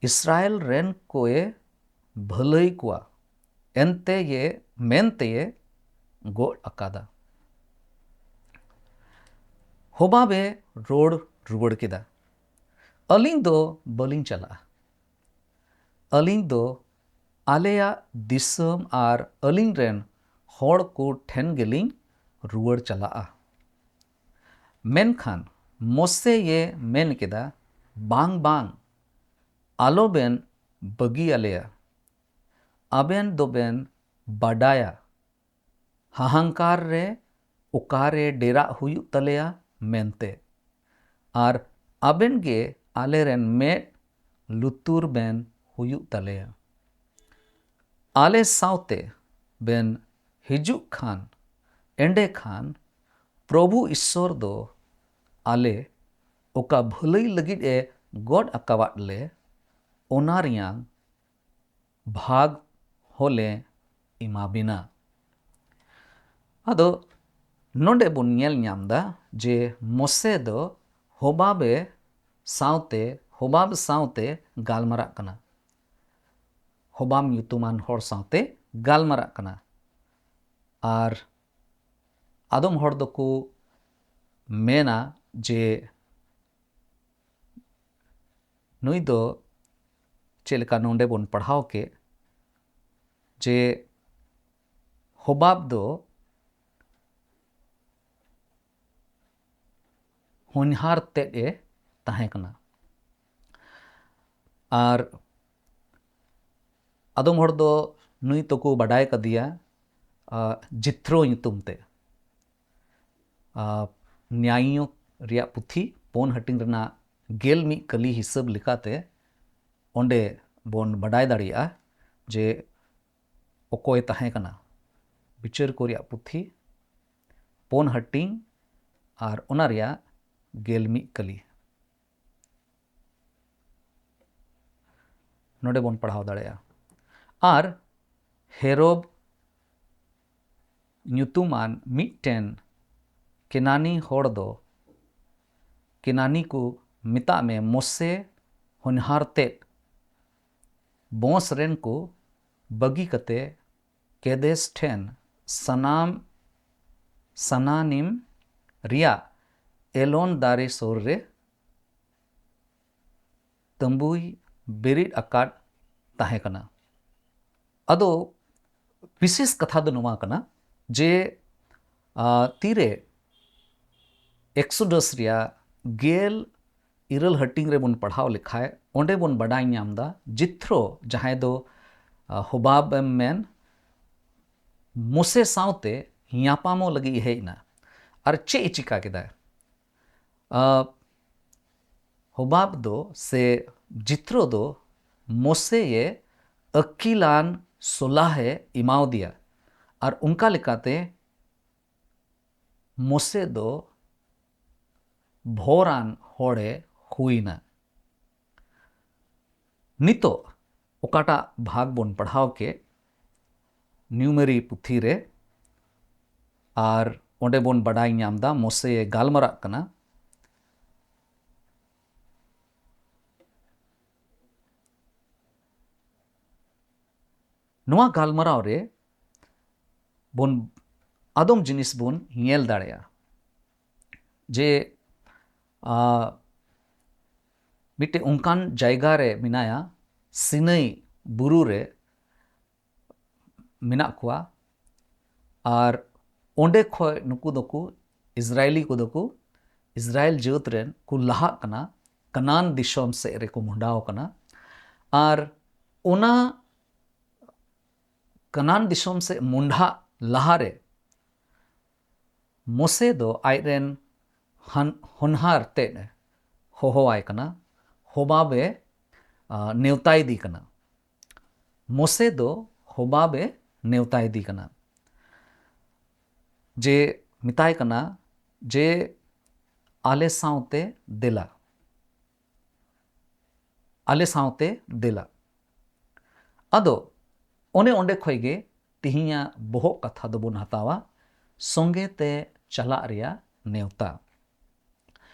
ᱤᱥᱨᱟᱭᱮᱞ ᱨᱮᱱ ᱠᱚᱭᱮ ᱵᱷᱟᱹᱞᱟᱹᱭ ᱠᱚᱣᱟ, ᱮᱱᱛᱮ ᱭᱮ, ᱢᱮᱱᱛᱮᱭᱮ ᱜᱚᱫ ᱟᱠᱟᱫᱟ᱾ ᱦᱳᱵᱟᱵᱮ ᱨᱚᱲ ᱨᱩᱣᱟᱹᱲ ᱠᱮᱫᱟ, "ᱟᱹᱞᱤᱧ ᱫᱚ ᱵᱟᱹᱞᱤᱧ ᱪᱟᱞᱟᱜᱼᱟ᱾ ᱟᱹᱞᱤᱧ ᱫᱚ ᱟᱞᱮᱭᱟᱜ ᱫᱤᱥᱚᱢ ᱟᱨ ᱟᱹᱞᱤᱧ ᱨᱮᱱ ᱦᱚᱲ ᱠᱚ ᱴᱷᱮᱱ ᱜᱮᱞᱤᱧ ᱨᱩᱣᱟᱹᱲ ᱪᱟᱞᱟᱜᱼᱟ᱾" ᱢᱮᱱᱠᱷᱟᱱ ᱢᱳᱥᱮᱭᱮ ᱢᱮᱱ ᱠᱮᱫᱟ, ᱵᱟᱝ, ᱵᱟᱝ, ᱟᱞᱚᱵᱮᱱ ᱵᱟᱹᱜᱤ ᱟᱞᱮᱭᱟ᱾ ᱟᱵᱮᱱ ᱫᱚᱵᱮᱱ ᱵᱟᱰᱟᱭᱟ ᱦᱟᱦᱟᱝᱠᱟᱨ ᱨᱮ ᱚᱠᱟᱨᱮ ᱰᱮᱨᱟᱜ ᱦᱩᱭᱩᱜ ᱛᱟᱞᱮᱭᱟ ᱢᱮᱱᱛᱮ, ᱟᱨ ᱟᱵᱮᱱ ᱜᱮ ᱟᱞᱮᱨᱮᱱ ᱢᱮᱫ ᱞᱩᱛᱩᱨ ᱵᱮᱱ ᱦᱩᱭᱩᱜ ᱛᱟᱞᱮᱭᱟ᱾ ᱟᱞᱮ ᱥᱟᱶᱛᱮ ᱵᱮᱱ ᱦᱤᱡᱩᱜ ᱠᱷᱟᱱ, ᱮᱸᱰᱮᱠᱷᱟᱱ ᱯᱨᱚᱵᱷᱩ ᱤᱥᱥᱚᱨ ᱫᱚ ᱟᱞᱮ ᱚᱠᱟ ᱵᱷᱟᱹᱞᱟᱹᱭ ᱞᱟᱹᱜᱤᱫ ᱮ ᱜᱚᱰ ᱟᱠᱟᱣᱟᱫ ᱞᱮ, ᱚᱱᱟ ᱨᱮᱭᱟᱝ ᱵᱷᱟᱜᱽ ᱦᱚᱸᱞᱮ ᱮᱢᱟ ᱵᱤᱱᱟ᱾ ᱟᱫᱚ ᱱᱚᱰᱮ ᱵᱚᱱ ᱧᱮᱞ ᱧᱟᱢ ᱫᱟ ᱡᱮ ᱢᱚᱥᱮ ᱫᱚ ᱦᱳᱵᱟᱵᱮ ᱥᱟᱶᱛᱮ, ᱦᱳᱵᱟᱵ ᱥᱟᱶᱛᱮ ᱜᱟᱞᱢᱟᱨᱟᱜ ᱠᱟᱱᱟ᱾ ᱦᱳᱵᱟᱢ ᱧᱩᱛᱩᱢᱟᱱ ᱦᱚᱲ ᱥᱟᱶᱛᱮ ᱜᱟᱞᱢᱟᱨᱟᱜ ᱠᱟᱱᱟ᱾ ᱟᱨ ᱟᱫᱚᱢ ᱦᱚᱲ ᱫᱚᱠᱚ ᱢᱮᱱᱟ ᱡᱮ ᱱᱩᱭ ᱫᱚ ᱪᱮᱫ ᱞᱮᱠᱟ ᱱᱚᱰᱮ ᱵᱚᱱ ᱯᱟᱲᱦᱟᱣ ᱠᱮᱫ, ᱡᱮ ᱦᱳᱵᱟᱵ ᱫᱚ ᱦᱚᱧᱦᱟᱨ ᱛᱮᱫ ᱮ ᱛᱟᱦᱮᱸ ᱠᱟᱱᱟ᱾ ᱟᱨ ᱟᱫᱚᱢ ᱦᱚᱲ ᱫᱚ ᱱᱩᱭ ᱫᱚᱠᱚ ᱵᱟᱰᱟᱭ ᱠᱟᱫᱮᱭᱟ, ᱟ, ᱡᱤᱛᱷᱨᱳ ᱧᱩᱛᱩᱢ ᱛᱮ᱾ ᱟ, ᱱᱭᱟᱭᱤᱭᱚ ᱨᱮᱭᱟᱜ ᱯᱩᱛᱷᱤ ᱯᱳᱱ ᱦᱟᱹᱴᱤᱧ ᱨᱮᱱᱟᱜ ᱜᱮᱞ ᱢᱤᱫ ᱠᱟᱹᱞᱤ ᱦᱤᱥᱟᱹᱵ ᱞᱮᱠᱟᱛᱮ ᱚᱸᱰᱮ ᱵᱚᱱ ᱵᱟᱰᱟᱭ ᱫᱟᱲᱮᱭᱟᱜᱼᱟ ᱡᱮ ᱚᱠᱚᱭ ᱛᱟᱦᱮᱸ ᱠᱟᱱᱟ᱾ ᱵᱤᱪᱟᱹᱨ ᱠᱚ ᱨᱮᱭᱟᱜ ᱯᱩᱛᱷᱤ ᱯᱳᱱ ᱦᱟᱹᱴᱤᱧ ᱟᱨ ᱚᱱᱟ ᱨᱮᱭᱟᱜ ᱜᱮᱞ ᱢᱤᱫ ᱠᱟᱹᱞᱤ᱾ ᱱᱚᱰᱮ ᱵᱚᱱ ᱯᱟᱲᱦᱟᱣ ᱫᱟᱲᱮᱭᱟᱜᱼᱟ᱾ ᱟᱨ ᱦᱮᱨᱚᱵ ᱧᱩᱛᱩᱢᱟᱱ ᱢᱤᱫᱴᱮᱱ ᱠᱮᱱᱟᱱᱤ ᱦᱚᱲ ᱫᱚ, ᱠᱮᱱᱟᱱᱤ ᱠᱚ ᱢᱮᱛᱟᱜ ᱢᱮ, ᱢᱚᱥᱮ ᱦᱚᱧᱦᱟᱨ ᱛᱮᱫ ᱵᱚᱸᱥ ᱨᱮᱱ ᱠᱚ ᱵᱟᱹᱜᱤ ᱠᱟᱛᱮ ᱠᱮᱫᱮᱥ ᱴᱷᱮᱱ ᱥᱟᱱᱟᱢ ᱥᱟᱱᱟᱱᱤᱢ ᱨᱮᱭᱟᱜ ᱮᱞᱚᱱ ᱫᱟᱨᱮ ᱥᱩᱨ ᱨᱮ ᱛᱟᱹᱢᱵᱩᱭ ᱵᱮᱨᱮᱫ ᱟᱠᱟᱫ ᱛᱟᱦᱮᱸ ᱠᱟᱱᱟ᱾ ᱟᱫᱚ ᱵᱤᱥᱮᱥ ᱠᱟᱛᱷᱟ ᱫᱚ ᱱᱚᱣᱟ ᱠᱟᱱᱟ ᱡᱮ, ᱟ, ᱛᱤᱨᱮ ᱮᱠᱥᱳᱰᱟᱥ ᱨᱮᱭᱟᱜ ᱜᱮᱞ ᱤᱨᱟᱹᱞ ᱦᱟᱹᱴᱤᱧ ᱨᱮᱵᱚᱱ ᱯᱟᱲᱦᱟᱣ ᱞᱮᱠᱷᱟᱡ, ᱚᱸᱰᱮ ᱵᱚᱱ ᱵᱟᱰᱟᱭ ᱧᱟᱢ ᱮᱫᱟ, ᱡᱤᱛᱷᱨᱚ, ᱡᱟᱦᱟᱸᱭ ᱫᱚ, ᱟ, ᱦᱳᱵᱟᱵ ᱮᱢ ᱢᱮᱱ, ᱢᱳᱥᱮ ᱥᱟᱶᱛᱮ ᱧᱟᱯᱟᱢᱚᱜ ᱞᱟᱹᱜᱤᱫ ᱦᱮᱡ ᱮᱱᱟ᱾ ᱟᱨ ᱪᱮᱫ ᱮ ᱪᱤᱠᱟ ᱠᱮᱫᱟ? ᱟ, ᱦᱳᱵᱟᱵ ᱫᱚ ᱥᱮ ᱡᱤᱛᱷᱨᱚ ᱫᱚ ᱢᱳᱥᱮᱭᱮ ᱟᱹᱠᱤᱞᱟᱱ ᱥᱚᱞᱟᱦᱮ ᱮᱢᱟᱣᱫᱮᱭᱟ᱾ ᱟᱨ ᱚᱱᱠᱟ ᱞᱮᱠᱟᱛᱮ ᱢᱳᱥᱮ ᱫᱚ ᱵᱷᱚᱨᱟᱱ ᱦᱚᱲᱮ ᱦᱩᱭᱱᱟ᱾ ᱱᱤᱛᱚᱜ ᱚᱠᱟᱴᱟᱜ ᱵᱷᱟᱜᱽ ᱵᱚᱱ ᱯᱟᱲᱦᱟᱣ ᱠᱮᱫ, ᱱᱤᱭᱩᱢᱮᱨᱤ ᱯᱩᱛᱷᱤ ᱨᱮ, ᱟᱨ ᱚᱸᱰᱮ ᱵᱚᱱ ᱵᱟᱰᱟᱭ ᱧᱟᱢ ᱮᱫᱟ ᱢᱳᱥᱮᱭᱮ ᱜᱟᱞᱢᱟᱨᱟᱜ ᱠᱟᱱᱟ᱾ ᱱᱚᱣᱟ ᱜᱟᱞᱢᱟᱨᱟᱣ ᱨᱮ ᱵᱚᱱ ᱟᱫᱚᱢ ᱡᱤᱱᱤᱥ ᱵᱚᱱ ᱧᱮᱞ ᱫᱟᱲᱮᱭᱟᱜᱼᱟ ᱡᱮ, ᱟ, ᱢᱤᱫᱴᱮᱱ ᱚᱱᱠᱟᱱ ᱡᱟᱭᱜᱟ ᱨᱮ ᱢᱮᱱᱟᱭᱟ, ᱥᱤᱱᱟᱹᱭ ᱵᱩᱨᱩ ᱨᱮ ᱢᱮᱱᱟᱜ ᱠᱚᱣᱟ᱾ ᱟᱨ ᱚᱸᱰᱮ ᱠᱷᱚᱡ ᱱᱩᱠᱩ ᱫᱚᱠᱚ, ᱤᱥᱨᱟᱭᱮᱞᱤ ᱠᱚᱫᱚ ᱠᱚ, ᱤᱥᱨᱟᱭᱮᱞ ᱡᱟᱹᱛ ᱨᱮᱱ ᱠᱚ ᱞᱟᱦᱟᱜ ᱠᱟᱱᱟ, ᱠᱟᱱᱟᱱ ᱫᱤᱥᱚᱢ ᱥᱮᱫ ᱨᱮᱠᱚ ᱢᱚᱦᱰᱟᱣ ᱠᱟᱱᱟ᱾ ᱟᱨ ᱚᱱᱟ ᱠᱟᱱᱟᱱ ᱫᱤᱥᱚᱢ ᱥᱮᱫ ᱢᱚᱦᱰᱟᱜ ᱞᱟᱦᱟᱨᱮ ᱢᱳᱥᱮ ᱫᱚ ᱟᱡᱨᱮᱱ ᱦᱟᱱ-, ᱦᱚᱱᱦᱟᱨ ᱛᱮᱫ ᱮ ᱦᱚᱦᱚᱣᱟᱭ ᱠᱟᱱᱟ, ᱦᱳᱵᱟᱵ ᱮ, ᱟ, ᱱᱮᱣᱛᱟᱭᱮᱫᱮ ᱠᱟᱱᱟ᱾ ᱢᱳᱥᱮ ᱫᱚ ᱦᱳᱵᱟᱵ ᱮ ᱱᱮᱣᱛᱟᱭᱮᱫᱮ ᱠᱟᱱᱟ, ᱡᱮ ᱢᱮᱛᱟᱭ ᱠᱟᱱᱟ ᱡᱮ, "ᱟᱞᱮ ᱥᱟᱶᱛᱮ ᱫᱮᱞᱟ, ᱟᱞᱮ ᱥᱟᱶᱛᱮ ᱫᱮᱞᱟ᱾" ᱟᱫᱚ ᱚᱱᱮ ᱚᱸᱰᱮ ᱠᱷᱚᱡ ᱜᱮ ᱛᱤᱦᱤᱧᱟᱜ ᱵᱚᱦᱚᱜ ᱠᱟᱛᱷᱟ ᱫᱚᱵᱚᱱ ᱦᱟᱛᱟᱣᱟ, ᱥᱚᱸᱜᱮ ᱛᱮ ᱪᱟᱞᱟᱜ ᱨᱮᱭᱟᱜ ᱱᱮᱣᱛᱟ᱾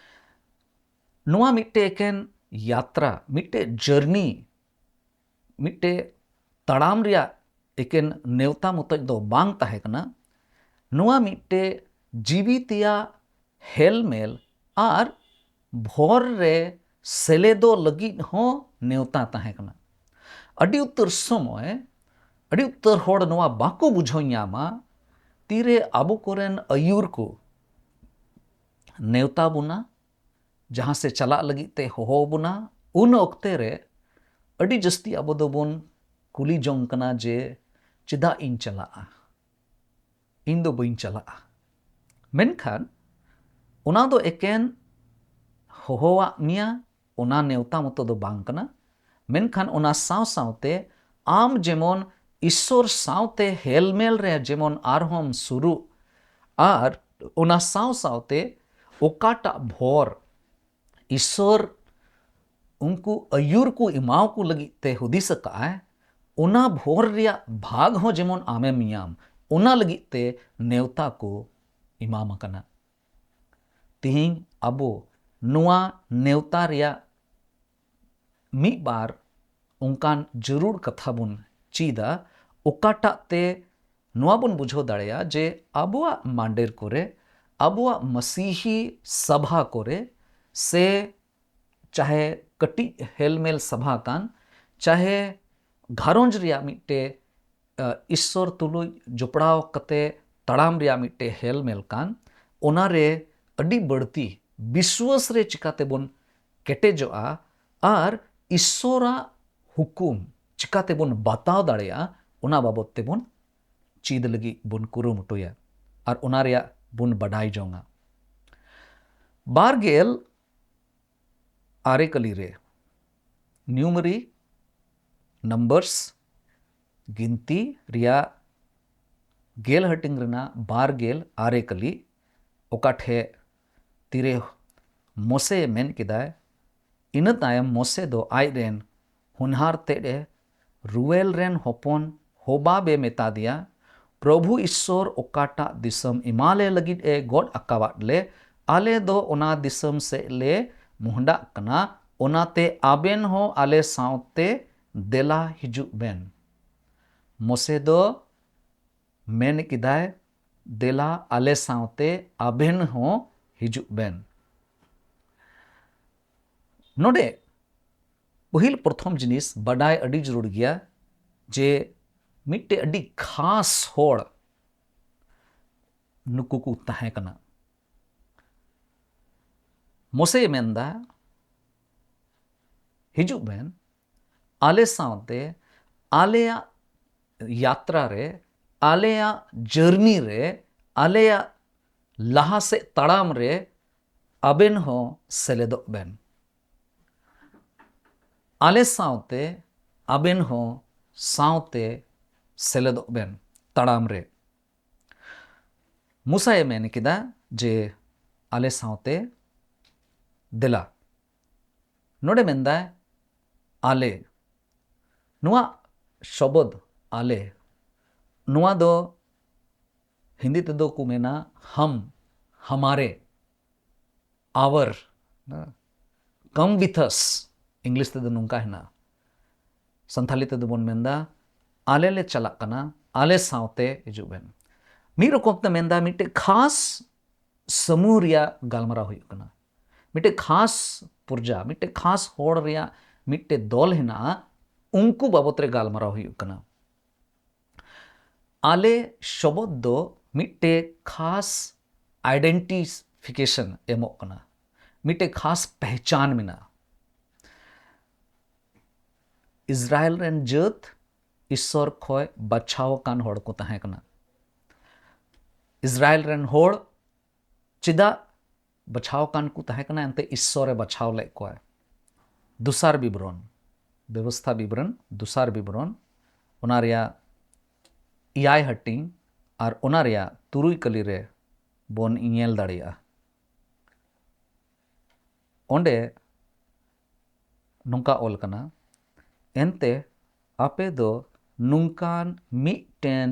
ᱱᱚᱣᱟ ᱢᱤᱫᱴᱮᱡ ᱮᱠᱮᱱ ᱭᱟᱛᱨᱟ, ᱢᱤᱫᱴᱮᱡ ᱡᱟᱨᱱᱤ, ᱢᱤᱫᱴᱮᱡ ᱛᱟᱲᱟᱢ ᱨᱮᱭᱟᱜ ᱮᱠᱮᱱ ᱱᱮᱣᱛᱟ ᱢᱚᱛᱚᱡ ᱫᱚ ᱵᱟᱝ ᱛᱟᱦᱮᱸ ᱠᱟᱱᱟ᱾ ᱱᱚᱣᱟ ᱢᱤᱫᱴᱮᱡ ᱡᱤᱣᱤ ᱛᱮᱭᱟᱜ ᱦᱮᱞᱢᱮᱞ ᱟᱨ ᱵᱷᱚᱨ ᱨᱮ ᱥᱮᱞᱮᱫᱚᱜ ᱞᱟᱹᱜᱤᱫ ᱦᱚᱸ ᱱᱮᱣᱛᱟ ᱛᱟᱦᱮᱸ ᱠᱟᱱᱟ᱾ ᱟᱹᱰᱤ ᱩᱛᱟᱹᱨ ᱥᱚᱢᱚᱭ, ᱟᱹᱰᱤ ᱩᱛᱟᱹᱨ ᱦᱚᱲ ᱱᱚᱣᱟ ᱵᱟᱠᱚ ᱵᱩᱡᱷᱟᱹᱣ ᱧᱟᱢᱟ, ᱛᱤᱨᱮ ᱟᱵᱚ ᱠᱚᱨᱮᱱ ᱟᱹᱭᱩᱨ ᱠᱚ, ᱱᱮᱣᱛᱟ ᱵᱚᱱᱟ, ᱡᱟᱦᱟᱸ ᱥᱮᱫ ᱪᱟᱞᱟᱜ ᱞᱟᱹᱜᱤᱫ ᱛᱮ ᱦᱚᱦᱚ ᱵᱚᱱᱟ, ᱩᱱ ᱚᱠᱛᱮ ᱨᱮ ᱟᱹᱰᱤ ᱡᱟᱹᱥᱛᱤ ᱟᱵᱚ ᱫᱚᱵᱚᱱ ᱠᱩᱞᱤ ᱡᱚᱝ ᱠᱟᱱᱟ ᱡᱮ, "ᱪᱮᱫᱟᱜ ᱤᱧ ᱪᱟᱞᱟᱜᱼᱟ? ᱤᱧ ᱫᱚ ᱵᱟᱹᱧ ᱪᱟᱞᱟᱜᱼᱟ᱾" ᱢᱮᱱᱠᱷᱟᱱ ᱚᱱᱟ ᱫᱚ ᱮᱠᱮᱱ ᱦᱚᱦᱚᱣᱟᱜ ᱢᱮᱭᱟ, ᱚᱱᱟ ᱱᱮᱣᱛᱟ ᱢᱚᱛᱚ ᱫᱚ ᱵᱟᱝ ᱠᱟᱱᱟ᱾ ᱢᱮᱱᱠᱷᱟᱱ ᱚᱱᱟ ᱥᱟᱶ ᱥᱟᱶᱛᱮ ᱟᱢ ᱡᱮᱢᱚᱱ ᱤᱥᱥᱚᱨ ᱥᱟᱶᱛᱮ ᱦᱮᱞᱢᱮᱞ ᱨᱮ ᱡᱮᱢᱚᱱ ᱟᱨᱦᱚᱸᱢ ᱥᱩᱨᱩᱜ, ᱟᱨ ᱚᱱᱟ ᱥᱟᱶ ᱥᱟᱶᱛᱮ ᱚᱠᱟᱴᱟᱜ ᱵᱷᱚᱨ ᱤᱥᱥᱚᱨ ᱩᱱᱠᱩ ᱟᱹᱭᱩᱨ ᱠᱚ ᱮᱢᱟᱣ ᱠᱚ ᱞᱟᱹᱜᱤᱫ ᱛᱮ ᱦᱩᱫᱤᱥ ᱟᱠᱟᱫᱼᱟᱭ, ᱚᱱᱟ ᱵᱷᱚᱨ ᱨᱮᱭᱟᱜ ᱵᱷᱟᱜᱽ ᱦᱚᱸ ᱡᱮᱢᱚᱱ ᱟᱢᱮᱢ ᱧᱟᱢ, ᱚᱱᱟ ᱞᱟᱹᱜᱤᱫ ᱛᱮ ᱱᱮᱣᱛᱟ ᱠᱚ ᱮᱢᱟᱢ ᱟᱠᱟᱱᱟ᱾ ᱛᱤᱦᱤᱧ ᱟᱵᱚ ᱱᱚᱣᱟ ᱱᱮᱣᱛᱟ ᱨᱮᱭᱟᱜ ᱢᱤᱫ ᱵᱟᱨ ᱚᱱᱠᱟᱱ ᱡᱟᱹᱨᱩᱲ ᱠᱟᱛᱷᱟ ᱵᱚᱱ ᱪᱮᱫᱟ, ᱚᱠᱟᱴᱟᱜ ᱛᱮ ᱱᱚᱣᱟ ᱵᱚᱱ ᱵᱩᱡᱷᱟᱹᱣ ᱫᱟᱲᱮᱭᱟᱜᱼᱟ ᱡᱮ ᱟᱵᱚᱣᱟᱜ ᱢᱟᱱᱰᱮᱨ ᱠᱚᱨᱮ, ᱟᱵᱚᱣᱟᱜ ᱢᱟᱥᱤᱦᱤ ᱥᱟᱵᱷᱟ ᱠᱚᱨᱮ, ᱥᱮ ᱪᱟᱦᱮ ᱠᱟᱹᱴᱤᱡ ᱦᱮᱞᱢᱮᱞ ᱥᱟᱵᱷᱟ ᱠᱟᱱ, ᱪᱟᱦᱮ ᱜᱷᱟᱨᱚᱸᱡᱽ ᱨᱮᱭᱟᱜ ᱢᱤᱫᱴᱮᱡ, ᱟ, ᱤᱥᱥᱚᱨ ᱛᱩᱞᱩᱡ ᱡᱚᱯᱲᱟᱣ ᱠᱟᱛᱮ ᱛᱟᱲᱟᱢ ᱨᱮᱭᱟᱜ ᱢᱤᱫᱴᱮᱡ ᱦᱮᱞᱢᱮᱞ ᱠᱟᱱ, ᱚᱱᱟᱨᱮ ᱟᱹᱰᱤ ᱵᱟᱹᱲᱛᱤ ᱵᱤᱥᱣᱟᱹᱥ ᱨᱮ ᱪᱤᱠᱟᱛᱮᱵᱚᱱ ᱠᱮᱴᱮᱡᱚᱜᱼᱟ ᱟᱨ ᱤᱥᱥᱚᱨᱟᱜ ᱦᱩᱠᱩᱢ ᱪᱤᱠᱟᱛᱮᱵᱚᱱ ᱵᱟᱛᱟᱣ ᱫᱟᱲᱮᱭᱟᱜᱼᱟ, ᱚᱱᱟ ᱵᱟᱵᱚᱛ ᱛᱮᱵᱚᱱ ᱪᱮᱫ ᱞᱟᱹᱜᱤᱫ ᱵᱚᱱ ᱠᱩᱨᱩᱢᱩᱴᱩᱭᱟ ᱟᱨ ᱚᱱᱟ ᱨᱮᱭᱟᱜ ᱵᱚᱱ ᱵᱟᱰᱟᱭ ᱡᱚᱝᱟ᱾ ᱵᱟᱨ ᱜᱮᱞ ᱟᱨᱮ ᱠᱟᱹᱞᱤ ᱨᱮ, ᱱᱤᱭᱩᱢᱟᱨᱤ, ᱱᱟᱢᱵᱟᱨᱥ, ᱜᱤᱱᱛᱤ ᱨᱮᱭᱟᱜ ᱜᱮᱞ ᱦᱟᱹᱴᱤᱧ ᱨᱮᱱᱟᱜ ᱵᱟᱨ ᱜᱮᱞ ᱟᱨᱮ ᱠᱟᱹᱞᱤ, ᱚᱠᱟ ᱴᱷᱮᱡ ᱛᱤᱨᱮ ᱢᱚᱥᱮ ᱢᱮᱱ ᱠᱮᱫᱟᱭ, ᱤᱱᱟᱹ ᱛᱟᱭᱚᱢ ᱢᱚᱥᱮ ᱫᱚ ᱟᱡ ᱨᱮᱱ ᱦᱚᱧᱦᱟᱨ ᱛᱮᱫ ᱮ, ᱨᱩᱣᱮᱞ ᱨᱮᱱ ᱦᱚᱯᱚᱱ ᱦᱳᱵᱟᱵ ᱮ ᱢᱮᱛᱟ ᱫᱮᱭᱟ, "ᱯᱨᱚᱵᱷᱩ ᱤᱥᱥᱚᱨ ᱚᱠᱟᱴᱟᱜ ᱫᱤᱥᱚᱢ ᱮᱢᱟᱞᱮ ᱞᱟᱹᱜᱤᱫ ᱮ ᱜᱚᱫ ᱟᱠᱟᱣᱟᱫ ᱞᱮ, ᱟᱞᱮ ᱫᱚ ᱚᱱᱟ ᱫᱤᱥᱚᱢ ᱥᱮᱫ ᱞᱮ ᱢᱚᱦᱰᱟᱜ ᱠᱟᱱᱟ, ᱚᱱᱟᱛᱮ ᱟᱵᱮᱱ ᱦᱚᱸ ᱟᱞᱮ ᱥᱟᱶᱛᱮ ᱫᱮᱞᱟ ᱦᱤᱡᱩᱜ ᱵᱮᱱ᱾" ᱢᱚᱥᱮ ᱫᱚ ᱢᱮᱱ ᱠᱮᱫᱟᱭ, "ᱫᱮᱞᱟ ᱟᱞᱮ ᱥᱟᱶᱛᱮ ᱟᱵᱮᱱ ᱦᱚᱸ ᱦᱤᱡᱩᱜ ᱵᱮᱱ᱾" ᱱᱚᱰᱮ ᱯᱟᱹᱦᱤᱞ ᱯᱨᱚᱛᱷᱚᱢ ᱡᱤᱱᱤᱥ ᱵᱟᱰᱟᱭ ᱟᱹᱰᱤ ᱡᱟᱹᱨᱩᱲ ᱜᱮᱭᱟ ᱡᱮ ᱢᱤᱫᱴᱮᱡ ᱟᱹᱰᱤ ᱠᱷᱟᱥ ᱦᱚᱲ ᱱᱩᱠᱩ ᱠᱚ ᱛᱟᱦᱮᱸ ᱠᱟᱱᱟ᱾ ᱢᱳᱥᱮᱭ ᱢᱮᱱᱫᱟ, ᱦᱤᱡᱩᱜ ᱵᱮᱱ, ᱟᱞᱮ ᱥᱟᱶᱛᱮ ᱟᱞᱮᱭᱟᱜ ᱭᱟᱛᱨᱟ ᱨᱮ, ᱟᱞᱮᱭᱟᱜ ᱡᱟᱹᱨᱱᱤ ᱨᱮ, ᱟᱞᱮᱭᱟᱜ ᱞᱟᱦᱟ ᱥᱮᱫ ᱛᱟᱲᱟᱢ ᱨᱮ ᱟᱵᱮᱱ ᱦᱚᱸ ᱥᱮᱞᱮᱫᱚᱜ ᱵᱮᱱ᱾ ᱟᱞᱮ ᱥᱟᱶᱛᱮ ᱟᱵᱮᱱ ᱦᱚᱸ ᱥᱟᱶᱛᱮ ᱥᱮᱞᱮᱫᱚᱜ ᱵᱮᱱ ᱛᱟᱲᱟᱢ ᱨᱮ᱾ ᱢᱩᱥᱟᱭ ᱢᱮᱱ ᱠᱮᱫᱟ ᱡᱮ, ᱟᱞᱮ ᱥᱟᱶᱛᱮ ᱫᱮᱞᱟ᱾ ᱱᱚᱰᱮ ᱢᱮᱱᱫᱟᱭ ᱟᱞᱮ᱾ ᱱᱚᱣᱟ ᱥᱚᱵᱚᱫ ᱟᱞᱮ, ᱱᱚᱣᱟ ᱫᱚ ᱦᱤᱱᱫᱤ ᱛᱮᱫᱚ ᱠᱚ ᱢᱮᱱᱟ ᱦᱟᱢ, ᱦᱟᱢᱟᱨᱮ, ᱟᱣᱟᱨ, ᱠᱟᱢ ᱣᱤᱛᱷ ᱟᱥ, ᱤᱝᱞᱤᱥ ᱛᱮᱫᱚ ᱱᱚᱝᱠᱟ ᱦᱮᱱᱟᱜᱼᱟ᱾ ᱥᱟᱱᱛᱷᱟᱞᱤ ᱛᱮᱫᱚ ᱵᱚᱱ ᱢᱮᱱᱫᱟ ᱟᱞᱮ ᱞᱮ ᱪᱟᱞᱟᱜ ᱠᱟᱱᱟ, ᱟᱞᱮ ᱥᱟᱶᱛᱮ ᱦᱤᱡᱩᱜ ᱵᱮᱱ᱾ ᱢᱤᱫ ᱨᱚᱠᱚᱢ ᱛᱮ ᱢᱮᱱᱫᱟ ᱢᱤᱫᱴᱮᱡ ᱠᱷᱟᱥ ᱥᱟᱢᱩᱦ ᱨᱮᱭᱟᱜ ᱜᱟᱞᱢᱟᱨᱟᱣ ᱦᱩᱭᱩᱜ ᱠᱟᱱᱟ, ᱢᱤᱫᱴᱮᱡ ᱠᱷᱟᱥ ᱯᱨᱚᱡᱟ, ᱢᱤᱫᱴᱮᱡ ᱠᱷᱟᱥ ᱦᱚᱲ ᱨᱮᱭᱟᱜ ᱢᱤᱫᱴᱮᱡ ᱫᱚᱞ ᱦᱮᱱᱟᱜᱼᱟ, ᱩᱱᱠᱩ ᱵᱟᱵᱚᱛ ᱨᱮ ᱜᱟᱞᱢᱟᱨᱟᱣ ᱦᱩᱭᱩᱜ ᱠᱟᱱᱟ᱾ ᱟᱞᱮ ᱥᱚᱵᱚᱫ ᱫᱚ ᱢᱤᱫᱴᱮᱡ ᱠᱷᱟᱥ ᱟᱭᱰᱮᱱᱴᱤᱯᱷᱤᱠᱮᱥᱚᱱ ᱮᱢᱚᱜ ᱠᱟᱱᱟ, ᱢᱤᱫᱴᱮᱡ ᱠᱷᱟᱥ ᱯᱮᱦᱪᱟᱱ ᱢᱮᱱᱟᱜᱼᱟ᱾ ᱤᱥᱨᱟᱭᱮᱞ ᱨᱮᱱ ᱡᱟᱹᱛ ᱤᱥᱥᱚᱨ ᱠᱷᱚᱡ ᱵᱟᱪᱷᱟᱣ ᱟᱠᱟᱱ ᱦᱚᱲ ᱠᱚ ᱛᱟᱦᱮᱸ ᱠᱟᱱᱟ᱾ ᱤᱥᱨᱟᱭᱮᱞ ᱨᱮᱱ ᱦᱚᱲ ᱪᱮᱫᱟᱜ ᱵᱟᱪᱷᱟᱣ ᱟᱠᱟᱱ ᱠᱚ ᱛᱟᱦᱮᱸ ᱠᱟᱱᱟ? ᱮᱱᱛᱮ ᱤᱥᱥᱚᱨᱮ ᱵᱟᱪᱷᱟᱣ ᱞᱮᱫ ᱠᱚᱣᱟ᱾ ᱫᱚᱥᱟᱨ ᱵᱤᱵᱚᱨᱚᱱ, ᱵᱮᱵᱚᱥᱛᱷᱟ ᱵᱤᱵᱚᱨᱚᱱ, ᱫᱚᱥᱟᱨ ᱵᱤᱵᱚᱨᱚᱱ, ᱚᱱᱟ ᱨᱮᱭᱟᱜ ᱮᱭᱟᱭ ᱦᱟᱹᱴᱤᱧ ᱟᱨ ᱚᱱᱟ ᱨᱮᱭᱟᱜ ᱛᱩᱨᱩᱭ ᱠᱟᱹᱞᱤ ᱨᱮ ᱵᱚᱱ ᱧᱮᱞ ᱫᱟᱲᱮᱭᱟᱜᱼᱟ᱾ ᱚᱸᱰᱮ ᱱᱚᱝᱠᱟ ᱚᱞ ᱠᱟᱱᱟ, ᱮᱱᱛᱮ ᱟᱯᱮ ᱫᱚ ᱱᱚᱝᱠᱟᱱ ᱢᱤᱫᱴᱮᱱ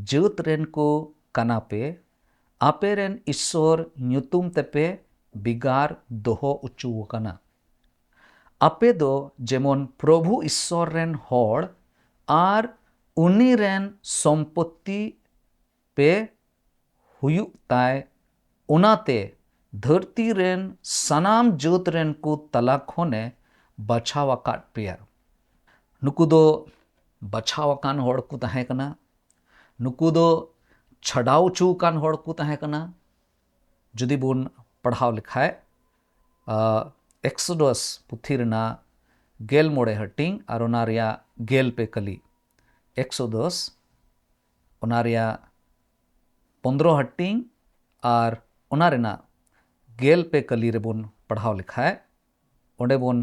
ᱡᱟᱹᱛ ᱨᱮᱱ ᱠᱚ ᱠᱟᱱᱟ ᱯᱮ, ᱟᱯᱮ ᱨᱮᱱ ᱤᱥᱥᱚᱨ ᱧᱩᱛᱩᱢ ᱛᱮᱯᱮ ᱵᱷᱮᱜᱟᱨ ᱫᱚᱦᱚ ᱚᱪᱚ ᱟᱠᱟᱱᱟ᱾ ᱟᱯᱮ ᱫᱚ ᱡᱮᱢᱚᱱ ᱯᱨᱚᱵᱷᱩ ᱤᱥᱥᱚᱨ ᱨᱮᱱ ᱦᱚᱲ ᱟᱨ ᱩᱱᱤ ᱨᱮᱱ ᱥᱚᱢᱯᱚᱛᱛᱤ ᱯᱮ ᱦᱩᱭᱩᱜ ᱛᱟᱭ, ᱚᱱᱟᱛᱮ ᱫᱷᱟᱹᱨᱛᱤ ᱨᱮᱱ ᱥᱟᱱᱟᱢ ᱡᱟᱹᱛ ᱨᱮᱱ ᱠᱚ ᱛᱟᱞᱟ ᱠᱷᱚᱱᱮ ᱵᱟᱪᱷᱟᱣ ᱟᱠᱟᱫ ᱯᱮᱭᱟ᱾ ᱱᱩᱠᱩ ᱫᱚ ᱵᱟᱪᱷᱟᱣ ᱟᱠᱟᱱ ᱦᱚᱲ ᱠᱚ ᱛᱟᱦᱮᱸ ᱠᱟᱱᱟ᱾ ᱱᱩᱠᱩ ᱫᱚ ᱪᱷᱟᱰᱟᱣ ᱚᱪᱚ ᱟᱠᱟᱱ ᱦᱚᱲ ᱠᱚ ᱛᱟᱦᱮᱸ ᱠᱟᱱᱟ᱾ ᱡᱩᱫᱤ ᱵᱚᱱ ᱯᱟᱲᱦᱟᱣ ᱞᱮᱠᱷᱟᱡ, ᱮᱠᱥᱳᱰᱚᱥ ᱯᱩᱛᱷᱤ ᱨᱮᱱᱟᱜ ᱜᱮᱞ ᱢᱚᱬᱮ ᱦᱟᱹᱴᱤᱧ ᱟᱨ ᱚᱱᱟ ᱨᱮᱭᱟᱜ ᱜᱮᱞ ᱯᱮ ᱠᱟᱹᱞᱤ᱾ ᱮᱠᱥᱳᱰᱚᱥ, ᱚᱱᱟ ᱨᱮᱭᱟᱜ ᱯᱚᱱᱫᱽᱨᱚ ᱦᱟᱹᱴᱤᱧ ᱟᱨ ᱚᱱᱟ ᱨᱮᱱᱟᱜ ᱜᱮᱞ ᱯᱮ ᱠᱟᱹᱞᱤ ᱨᱮᱵᱚᱱ ᱯᱟᱲᱦᱟᱣ ᱞᱮᱠᱷᱟᱡ, ᱚᱸᱰᱮ ᱵᱚᱱ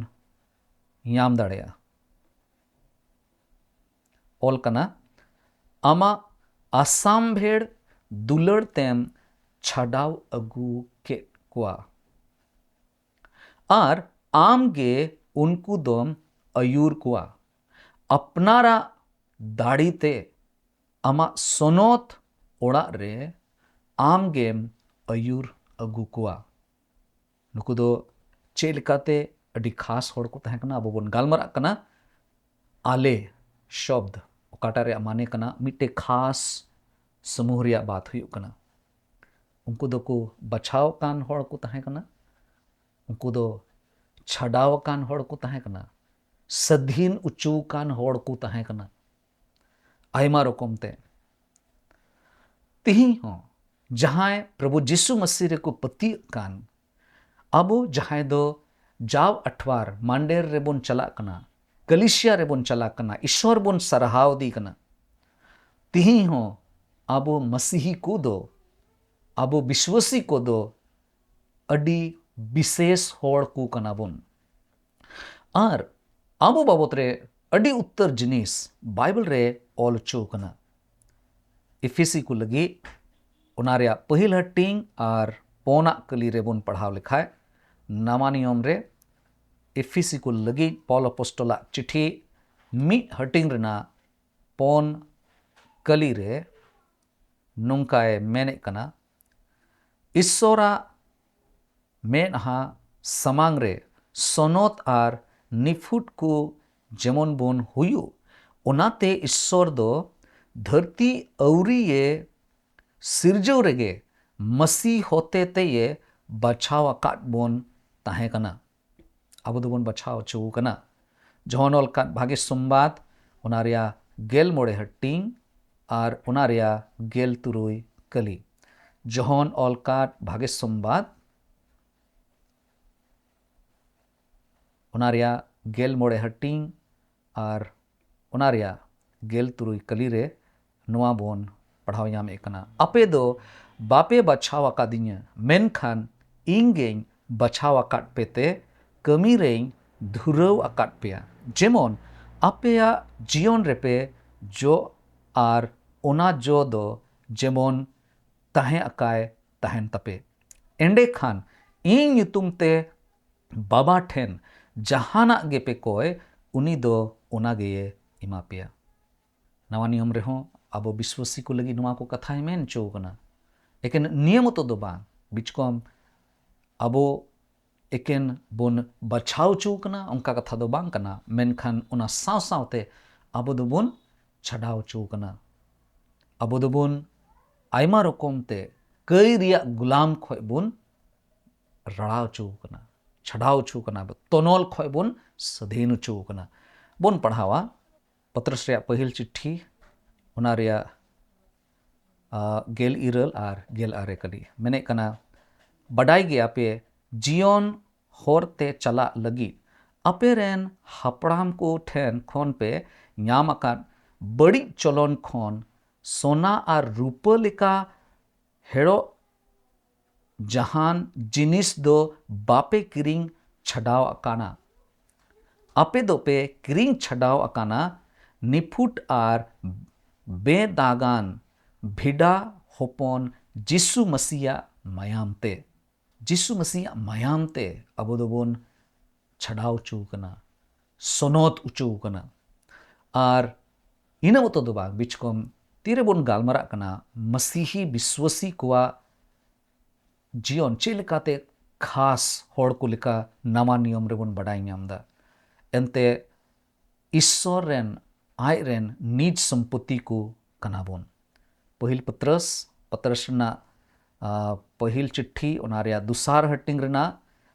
ᱧᱟᱢ ᱫᱟᱲᱮᱭᱟᱜᱼᱟ᱾ ᱚᱞ ᱠᱟᱱᱟ, ᱟᱢᱟᱜ ᱟᱥᱟᱢᱵᱷᱮᱲ ᱫᱩᱞᱟᱹᱲ ᱛᱮᱢ ᱪᱷᱟᱰᱟᱣ ᱟᱹᱜᱩ ᱠᱮᱫ ᱠᱚᱣᱟ, ᱟᱨ ᱟᱢ ᱜᱮ ᱩᱱᱠᱩ ᱫᱚᱢ ᱟᱹᱭᱩᱨ ᱠᱚᱣᱟ᱾ ᱟᱯᱱᱟᱨᱟᱜ ᱫᱟᱲᱮ ᱛᱮ ᱟᱢᱟᱜ ᱥᱚᱱᱚᱛ ᱚᱲᱟᱜ ᱨᱮ ᱟᱢ ᱜᱮᱢ ᱟᱹᱭᱩᱨ ᱟᱹᱜᱩ ᱠᱚᱣᱟ᱾ ᱱᱩᱠᱩ ᱫᱚ ᱪᱮᱫ ᱞᱮᱠᱟᱛᱮ ᱟᱹᱰᱤ ᱠᱷᱟᱥ ᱦᱚᱲ ᱠᱚ ᱛᱟᱦᱮᱸ ᱠᱟᱱᱟ? ᱟᱵᱚ ᱵᱚᱱ ᱜᱟᱞᱢᱟᱨᱟᱜ ᱠᱟᱱᱟ ᱟᱞᱮ ᱥᱚᱵᱫ, ᱚᱠᱟᱴᱟᱜ ᱨᱮᱭᱟᱜ ᱢᱟᱱᱮ ᱠᱟᱱᱟ ᱢᱤᱫᱴᱮᱡ ᱠᱷᱟᱥ ᱥᱚᱢᱩᱦ ᱨᱮᱭᱟᱜ ᱵᱟᱛ ᱦᱩᱭᱩᱜ ᱠᱟᱱᱟ᱾ ᱩᱱᱠᱩ ᱫᱚᱠᱚ ᱵᱟᱪᱷᱟᱣ ᱟᱠᱟᱱ ᱦᱚᱲ ᱠᱚ ᱛᱟᱦᱮᱸ ᱠᱟᱱᱟ, ᱩᱱᱠᱩ ᱫᱚ ᱪᱷᱟᱰᱟᱣ ᱟᱠᱟᱱ ᱦᱚᱲ ᱠᱚ ᱛᱟᱦᱮᱸ ᱠᱟᱱᱟ, ᱥᱟᱹᱫᱷᱤᱱ ᱚᱪᱚ ᱟᱠᱟᱱ ᱦᱚᱲ ᱠᱚ ᱛᱟᱦᱮᱸ ᱠᱟᱱᱟ᱾ ᱟᱭᱢᱟ ᱨᱚᱠᱚᱢ ᱛᱮ᱾ ᱛᱤᱦᱤᱧ ᱦᱚᱸ ᱡᱟᱦᱟᱸᱭ ᱯᱨᱚᱵᱷᱩ ᱡᱤᱥᱩ ᱢᱟᱹᱥᱤ ᱨᱮᱠᱚ ᱯᱟᱹᱛᱭᱟᱹᱜ ᱠᱟᱱ, ᱟᱵᱚ ᱡᱟᱦᱟᱸᱭ ᱫᱚ ᱡᱟᱣ ᱟᱴᱷᱣᱟᱨ ᱢᱟᱱᱰᱮᱨ ᱨᱮᱵᱚᱱ ᱪᱟᱞᱟᱜ ᱠᱟᱱᱟ, ᱠᱟᱞᱤᱥᱤᱭᱟ ᱨᱮᱵᱚᱱ ᱪᱟᱞᱟᱜ ᱠᱟᱱᱟ, ᱤᱥᱚᱨ ᱵᱚᱱ ᱥᱟᱨᱦᱟᱣ ᱫᱮ ᱠᱟᱱᱟ, ᱛᱤᱦᱤᱧ ᱦᱚᱸ ᱟᱵᱚ ᱢᱟᱹᱥᱤᱦᱤ ᱠᱚᱫᱚ, ᱟᱵᱚ ᱵᱤᱥᱣᱟᱹᱥᱤ ᱠᱚᱫᱚ ᱟᱹᱰᱤ ᱵᱤᱥᱮᱥ ᱦᱚᱲ ᱠᱚ ᱠᱟᱱᱟ ᱵᱚᱱ᱾ ᱟᱨ ᱟᱵᱚ ᱵᱟᱵᱚᱛ ᱨᱮ ᱟᱹᱰᱤ ᱩᱛᱟᱹᱨ ᱡᱤᱱᱤᱥ ᱵᱟᱭᱵᱮᱞ ᱨᱮ ᱚᱞ ᱦᱚᱪᱚ ᱠᱟᱱᱟ᱾ ᱮᱯᱷᱤᱥᱤ ᱠᱚ ᱞᱟᱹᱜᱤᱫ ᱚᱱᱟ ᱨᱮᱭᱟᱜ ᱯᱟᱹᱦᱤᱞ ᱦᱟᱹᱴᱤᱧ ᱟᱨ ᱯᱳᱱᱟᱜ ᱠᱟᱹᱞᱤ ᱨᱮᱵᱚᱱ ᱯᱟᱲᱦᱟᱣ ᱞᱮᱠᱷᱟᱡ, ᱱᱟᱣᱟ ᱱᱤᱭᱚᱢ ᱨᱮ ᱮᱯᱷᱤᱥᱤ ᱠᱚ ᱞᱟᱹᱜᱤᱫ ᱯᱚᱞ ᱟᱯᱚᱥᱴᱚᱞᱟᱜ ᱪᱤᱴᱷᱤ ᱢᱤᱫ ᱦᱟᱹᱴᱤᱧ ᱨᱮᱱᱟᱜ ᱯᱳᱱ ᱠᱟᱹᱞᱤ ᱨᱮ ᱱᱚᱝᱠᱟᱭ ᱢᱮᱱᱮᱫ ᱠᱟᱱᱟ, ᱤᱥᱥᱚᱨᱟᱜ ᱢᱮᱫᱦᱟ ᱥᱟᱢᱟᱝ ᱨᱮ ᱥᱚᱱᱚᱛ ᱟᱨ ᱱᱤᱯᱷᱩᱴ ᱠᱚ ᱡᱮᱢᱚᱱ ᱵᱚᱱ ᱦᱩᱭᱩᱜ, ᱚᱱᱟᱛᱮ ᱤᱥᱥᱚᱨ ᱫᱚ ᱫᱷᱟᱹᱨᱛᱤ ᱟᱹᱣᱨᱤᱭᱮ ᱥᱤᱨᱡᱟᱹᱣ ᱨᱮᱜᱮ ᱢᱟᱹᱥᱤ ᱦᱚᱛᱮ ᱛᱮᱭᱮ ᱵᱟᱪᱷᱟᱣ ᱟᱠᱟᱫ ᱵᱚᱱ ᱛᱟᱦᱮᱸ ᱠᱟᱱᱟ᱾ ᱟᱵᱚ ᱫᱚᱵᱚᱱ ᱵᱟᱪᱷᱟᱣ ᱦᱚᱪᱚ ᱟᱠᱟᱱᱟ᱾ ᱡᱚᱦᱚᱱ ᱚᱞ ᱠᱟᱫ ᱵᱷᱟᱜᱮ ᱥᱚᱢᱵᱟᱫ, ᱚᱱᱟ ᱨᱮᱭᱟᱜ ᱜᱮᱞ ᱢᱚᱬᱮ ᱦᱟᱹᱴᱤᱧ ᱟᱨ ᱚᱱᱟ ᱨᱮᱭᱟᱜ ᱜᱮᱞ ᱛᱩᱨᱩᱭ ᱠᱟᱹᱞᱤ᱾ ᱡᱚᱦᱚᱱ ᱚᱞ ᱠᱟᱫ ᱵᱷᱟᱜᱮ ᱥᱚᱢᱵᱟᱫ, ᱚᱱᱟ ᱨᱮᱭᱟᱜ ᱜᱮᱞ ᱢᱚᱬᱮ ᱦᱟᱹᱴᱤᱧ ᱟᱨ ᱚᱱᱟ ᱨᱮᱭᱟᱜ ᱜᱮᱞ ᱛᱩᱨᱩᱭ ᱠᱟᱹᱞᱤ ᱨᱮ ᱱᱚᱣᱟ ᱵᱚᱱ ᱯᱟᱲᱦᱟᱣ ᱧᱟᱢᱮᱫ ᱠᱟᱱᱟ, "ᱟᱯᱮ ᱫᱚ ᱵᱟᱯᱮ ᱵᱟᱪᱷᱟᱣ ᱟᱠᱟᱫᱤᱧᱟ, ᱢᱮᱱᱠᱷᱟᱱ ᱤᱧ ᱜᱮᱧ ᱵᱟᱪᱷᱟᱣ ᱟᱠᱟᱫ ᱯᱮ ᱛᱮ ᱠᱟᱹᱢᱤ ᱨᱮᱧ ᱫᱷᱩᱨᱟᱹᱣ ᱟᱠᱟᱫ ᱯᱮᱭᱟ, ᱡᱮᱢᱚᱱ ᱟᱯᱮᱭᱟᱜ ᱡᱤᱭᱚᱱ ᱨᱮᱯᱮ ᱡᱚᱜ ᱟᱨ ᱚᱱᱟ ᱡᱚ ᱫᱚ ᱡᱮᱢᱚᱱ ᱛᱟᱦᱮᱸ ᱟᱠᱟᱭ ᱛᱟᱦᱮᱱ ᱛᱟᱯᱮ᱾ ᱮᱸᱰᱮᱠᱷᱟᱱ ᱤᱧ ᱧᱩᱛᱩᱢ ᱛᱮ ᱵᱟᱵᱟ ᱴᱷᱮᱱ ᱡᱟᱦᱟᱱᱟᱜ ᱜᱮᱯᱮ ᱠᱚᱭ, ᱩᱱᱤ ᱫᱚ ᱚᱱᱟ ᱜᱮᱭᱮ ᱮᱢᱟ ᱯᱮᱭᱟ᱾" ᱱᱟᱣᱟ ᱱᱤᱭᱚᱢ ᱨᱮᱦᱚᱸ ᱟᱵᱚ ᱵᱤᱥᱣᱟᱥᱤ ᱠᱚ ᱞᱟᱹᱜᱤᱫ ᱱᱚᱣᱟ ᱠᱚ ᱠᱟᱛᱷᱟᱭ ᱢᱮᱱ ᱦᱚᱪᱚ ᱠᱟᱱᱟ᱾ ᱮᱠᱮᱱ ᱱᱤᱭᱟᱹ ᱢᱚᱛᱚ ᱫᱚ ᱵᱟᱝ, ᱵᱤᱪᱠᱚᱢ ᱟᱵᱚ ᱮᱠᱮᱱ ᱵᱚᱱ ᱵᱟᱪᱷᱟᱣ ᱦᱚᱪᱚ ᱠᱟᱱᱟ, ᱚᱱᱠᱟ ᱠᱟᱛᱷᱟ ᱫᱚ ᱵᱟᱝ ᱠᱟᱱᱟ, ᱢᱮᱱᱠᱷᱟᱱ ᱚᱱᱟ ᱥᱟᱶ ᱥᱟᱶᱛᱮ ᱟᱵᱚ ᱫᱚᱵᱚᱱ ᱪᱷᱟᱰᱟᱣ ᱦᱚᱪᱚ ᱠᱟᱱᱟ᱾ ᱟᱵᱚ ᱫᱚᱵᱚᱱ ᱟᱭᱢᱟ ᱨᱚᱠᱚᱢ ᱛᱮ ᱠᱟᱹᱭ ᱨᱮᱭᱟᱜ ᱜᱩᱞᱟᱢ ᱠᱷᱚᱡ ᱵᱚᱱ ᱨᱟᱲᱟ ᱦᱚᱪᱚ ᱠᱟᱱᱟ, ᱪᱷᱟᱰᱟᱣ ᱦᱚᱪᱚ ᱠᱟᱱᱟ, ᱛᱚᱱᱚᱞ ᱠᱷᱚᱡ ᱵᱚᱱ ᱥᱟᱹᱫᱷᱤᱱ ᱦᱚᱪᱚ ᱠᱟᱱᱟ᱾ ᱵᱚᱱ ᱯᱟᱲᱦᱟᱣᱟ ᱯᱚᱛᱨᱚᱥ ᱨᱮᱭᱟᱜ ᱯᱟᱹᱦᱤᱞ ᱪᱤᱴᱷᱤ, ᱚᱱᱟ ᱨᱮᱭᱟᱜ, ᱟ, ᱜᱮᱞ ᱤᱨᱟᱹᱞ ᱟᱨ ᱜᱮᱞ ᱟᱨᱮ ᱠᱟᱹᱞᱤ᱾ ᱢᱮᱱᱮᱫ ᱠᱟᱱᱟ, ᱵᱟᱰᱟᱭ ᱜᱮᱭᱟ ᱯᱮ, ᱡᱤᱭᱚᱱ ᱦᱚᱨ ᱛᱮ ᱪᱟᱞᱟᱜ ᱞᱟᱹᱜᱤᱫ ᱟᱯᱮ ᱨᱮᱱ ᱦᱟᱯᱲᱟᱢ ᱠᱚ ᱴᱷᱮᱱ ᱠᱷᱚᱱ ᱯᱮ ᱧᱟᱢ ᱟᱠᱟᱫ ᱵᱟᱹᱲᱤᱡ ᱪᱚᱞᱚᱱ ᱠᱷᱚᱱ ᱥᱚᱱᱟ ᱟᱨ ᱨᱩᱯᱟᱹ ᱞᱮᱠᱟ ᱦᱮᱲᱚᱜ ᱡᱟᱦᱟᱱ ᱡᱤᱱᱤᱥ ᱫᱚ ᱵᱟᱯᱮ ᱠᱤᱨᱤᱧ ᱪᱷᱟᱰᱟᱣ ᱟᱠᱟᱱᱟ᱾ ᱟᱯᱮ ᱫᱚᱯᱮ ᱠᱤᱨᱤᱧ ᱪᱷᱟᱰᱟᱣ ᱟᱠᱟᱱᱟ ᱱᱤᱯᱷᱩᱴ ᱟᱨ ᱵᱮᱫᱟᱜᱟᱱ ᱵᱷᱮᱰᱟ ᱦᱚᱯᱚᱱ ᱡᱤᱥᱩ ᱢᱟᱹᱥᱤᱭᱟᱜ ᱢᱟᱭᱟᱢ ᱛᱮ᱾ ᱡᱤᱥᱩ ᱢᱟᱹᱥᱤᱭᱟᱜ ᱢᱟᱭᱟᱢ ᱛᱮ ᱟᱵᱚ ᱫᱚᱵᱚᱱ ᱪᱷᱟᱰᱟᱣ ᱦᱚᱪᱚ ᱠᱟᱱᱟ, ᱥᱚᱱᱚᱛ ᱦᱚᱪᱚ ᱠᱟᱱᱟ᱾ ᱟᱨ ᱤᱱᱟᱹ ᱢᱚᱛᱚ ᱫᱚ ᱵᱟᱝ, ᱵᱤᱪᱠᱚᱢ ᱛᱤᱨᱮᱵᱚᱱ ᱜᱟᱞᱢᱟᱨᱟᱜ ᱠᱟᱱᱟ ᱢᱟᱹᱥᱤᱦᱤ ᱵᱤᱥᱣᱟᱹᱥᱤ ᱠᱚᱣᱟᱜ ᱡᱤᱭᱚᱱ ᱪᱮᱫ ᱞᱮᱠᱟᱛᱮ ᱠᱷᱟᱥ ᱦᱚᱲ ᱠᱚ ᱞᱮᱠᱟ ᱱᱟᱣᱟ ᱱᱤᱭᱚᱢ ᱨᱮᱵᱚᱱ ᱵᱟᱰᱟᱭ ᱧᱟᱢ ᱮᱫᱟ᱾ ᱮᱱᱛᱮ ᱤᱥᱥᱚᱨ ᱨᱮᱱ, ᱟᱡ ᱨᱮᱱ ᱱᱤᱡ ᱥᱚᱢᱯᱚᱛᱤ ᱠᱚ ᱠᱟᱱᱟ ᱵᱚᱱ᱾ ᱯᱟᱹᱦᱤᱞ ᱯᱚᱛᱨᱚᱥ, ᱯᱚᱛᱨᱚᱥ ᱨᱮᱱᱟᱜ, ᱟ, ᱯᱟᱹᱦᱤᱞ ᱪᱤᱴᱷᱤ, ᱚᱱᱟ ᱨᱮᱭᱟᱜ ᱫᱚᱥᱟᱨ ᱦᱟᱹᱴᱤᱧ ᱨᱮᱱᱟᱜ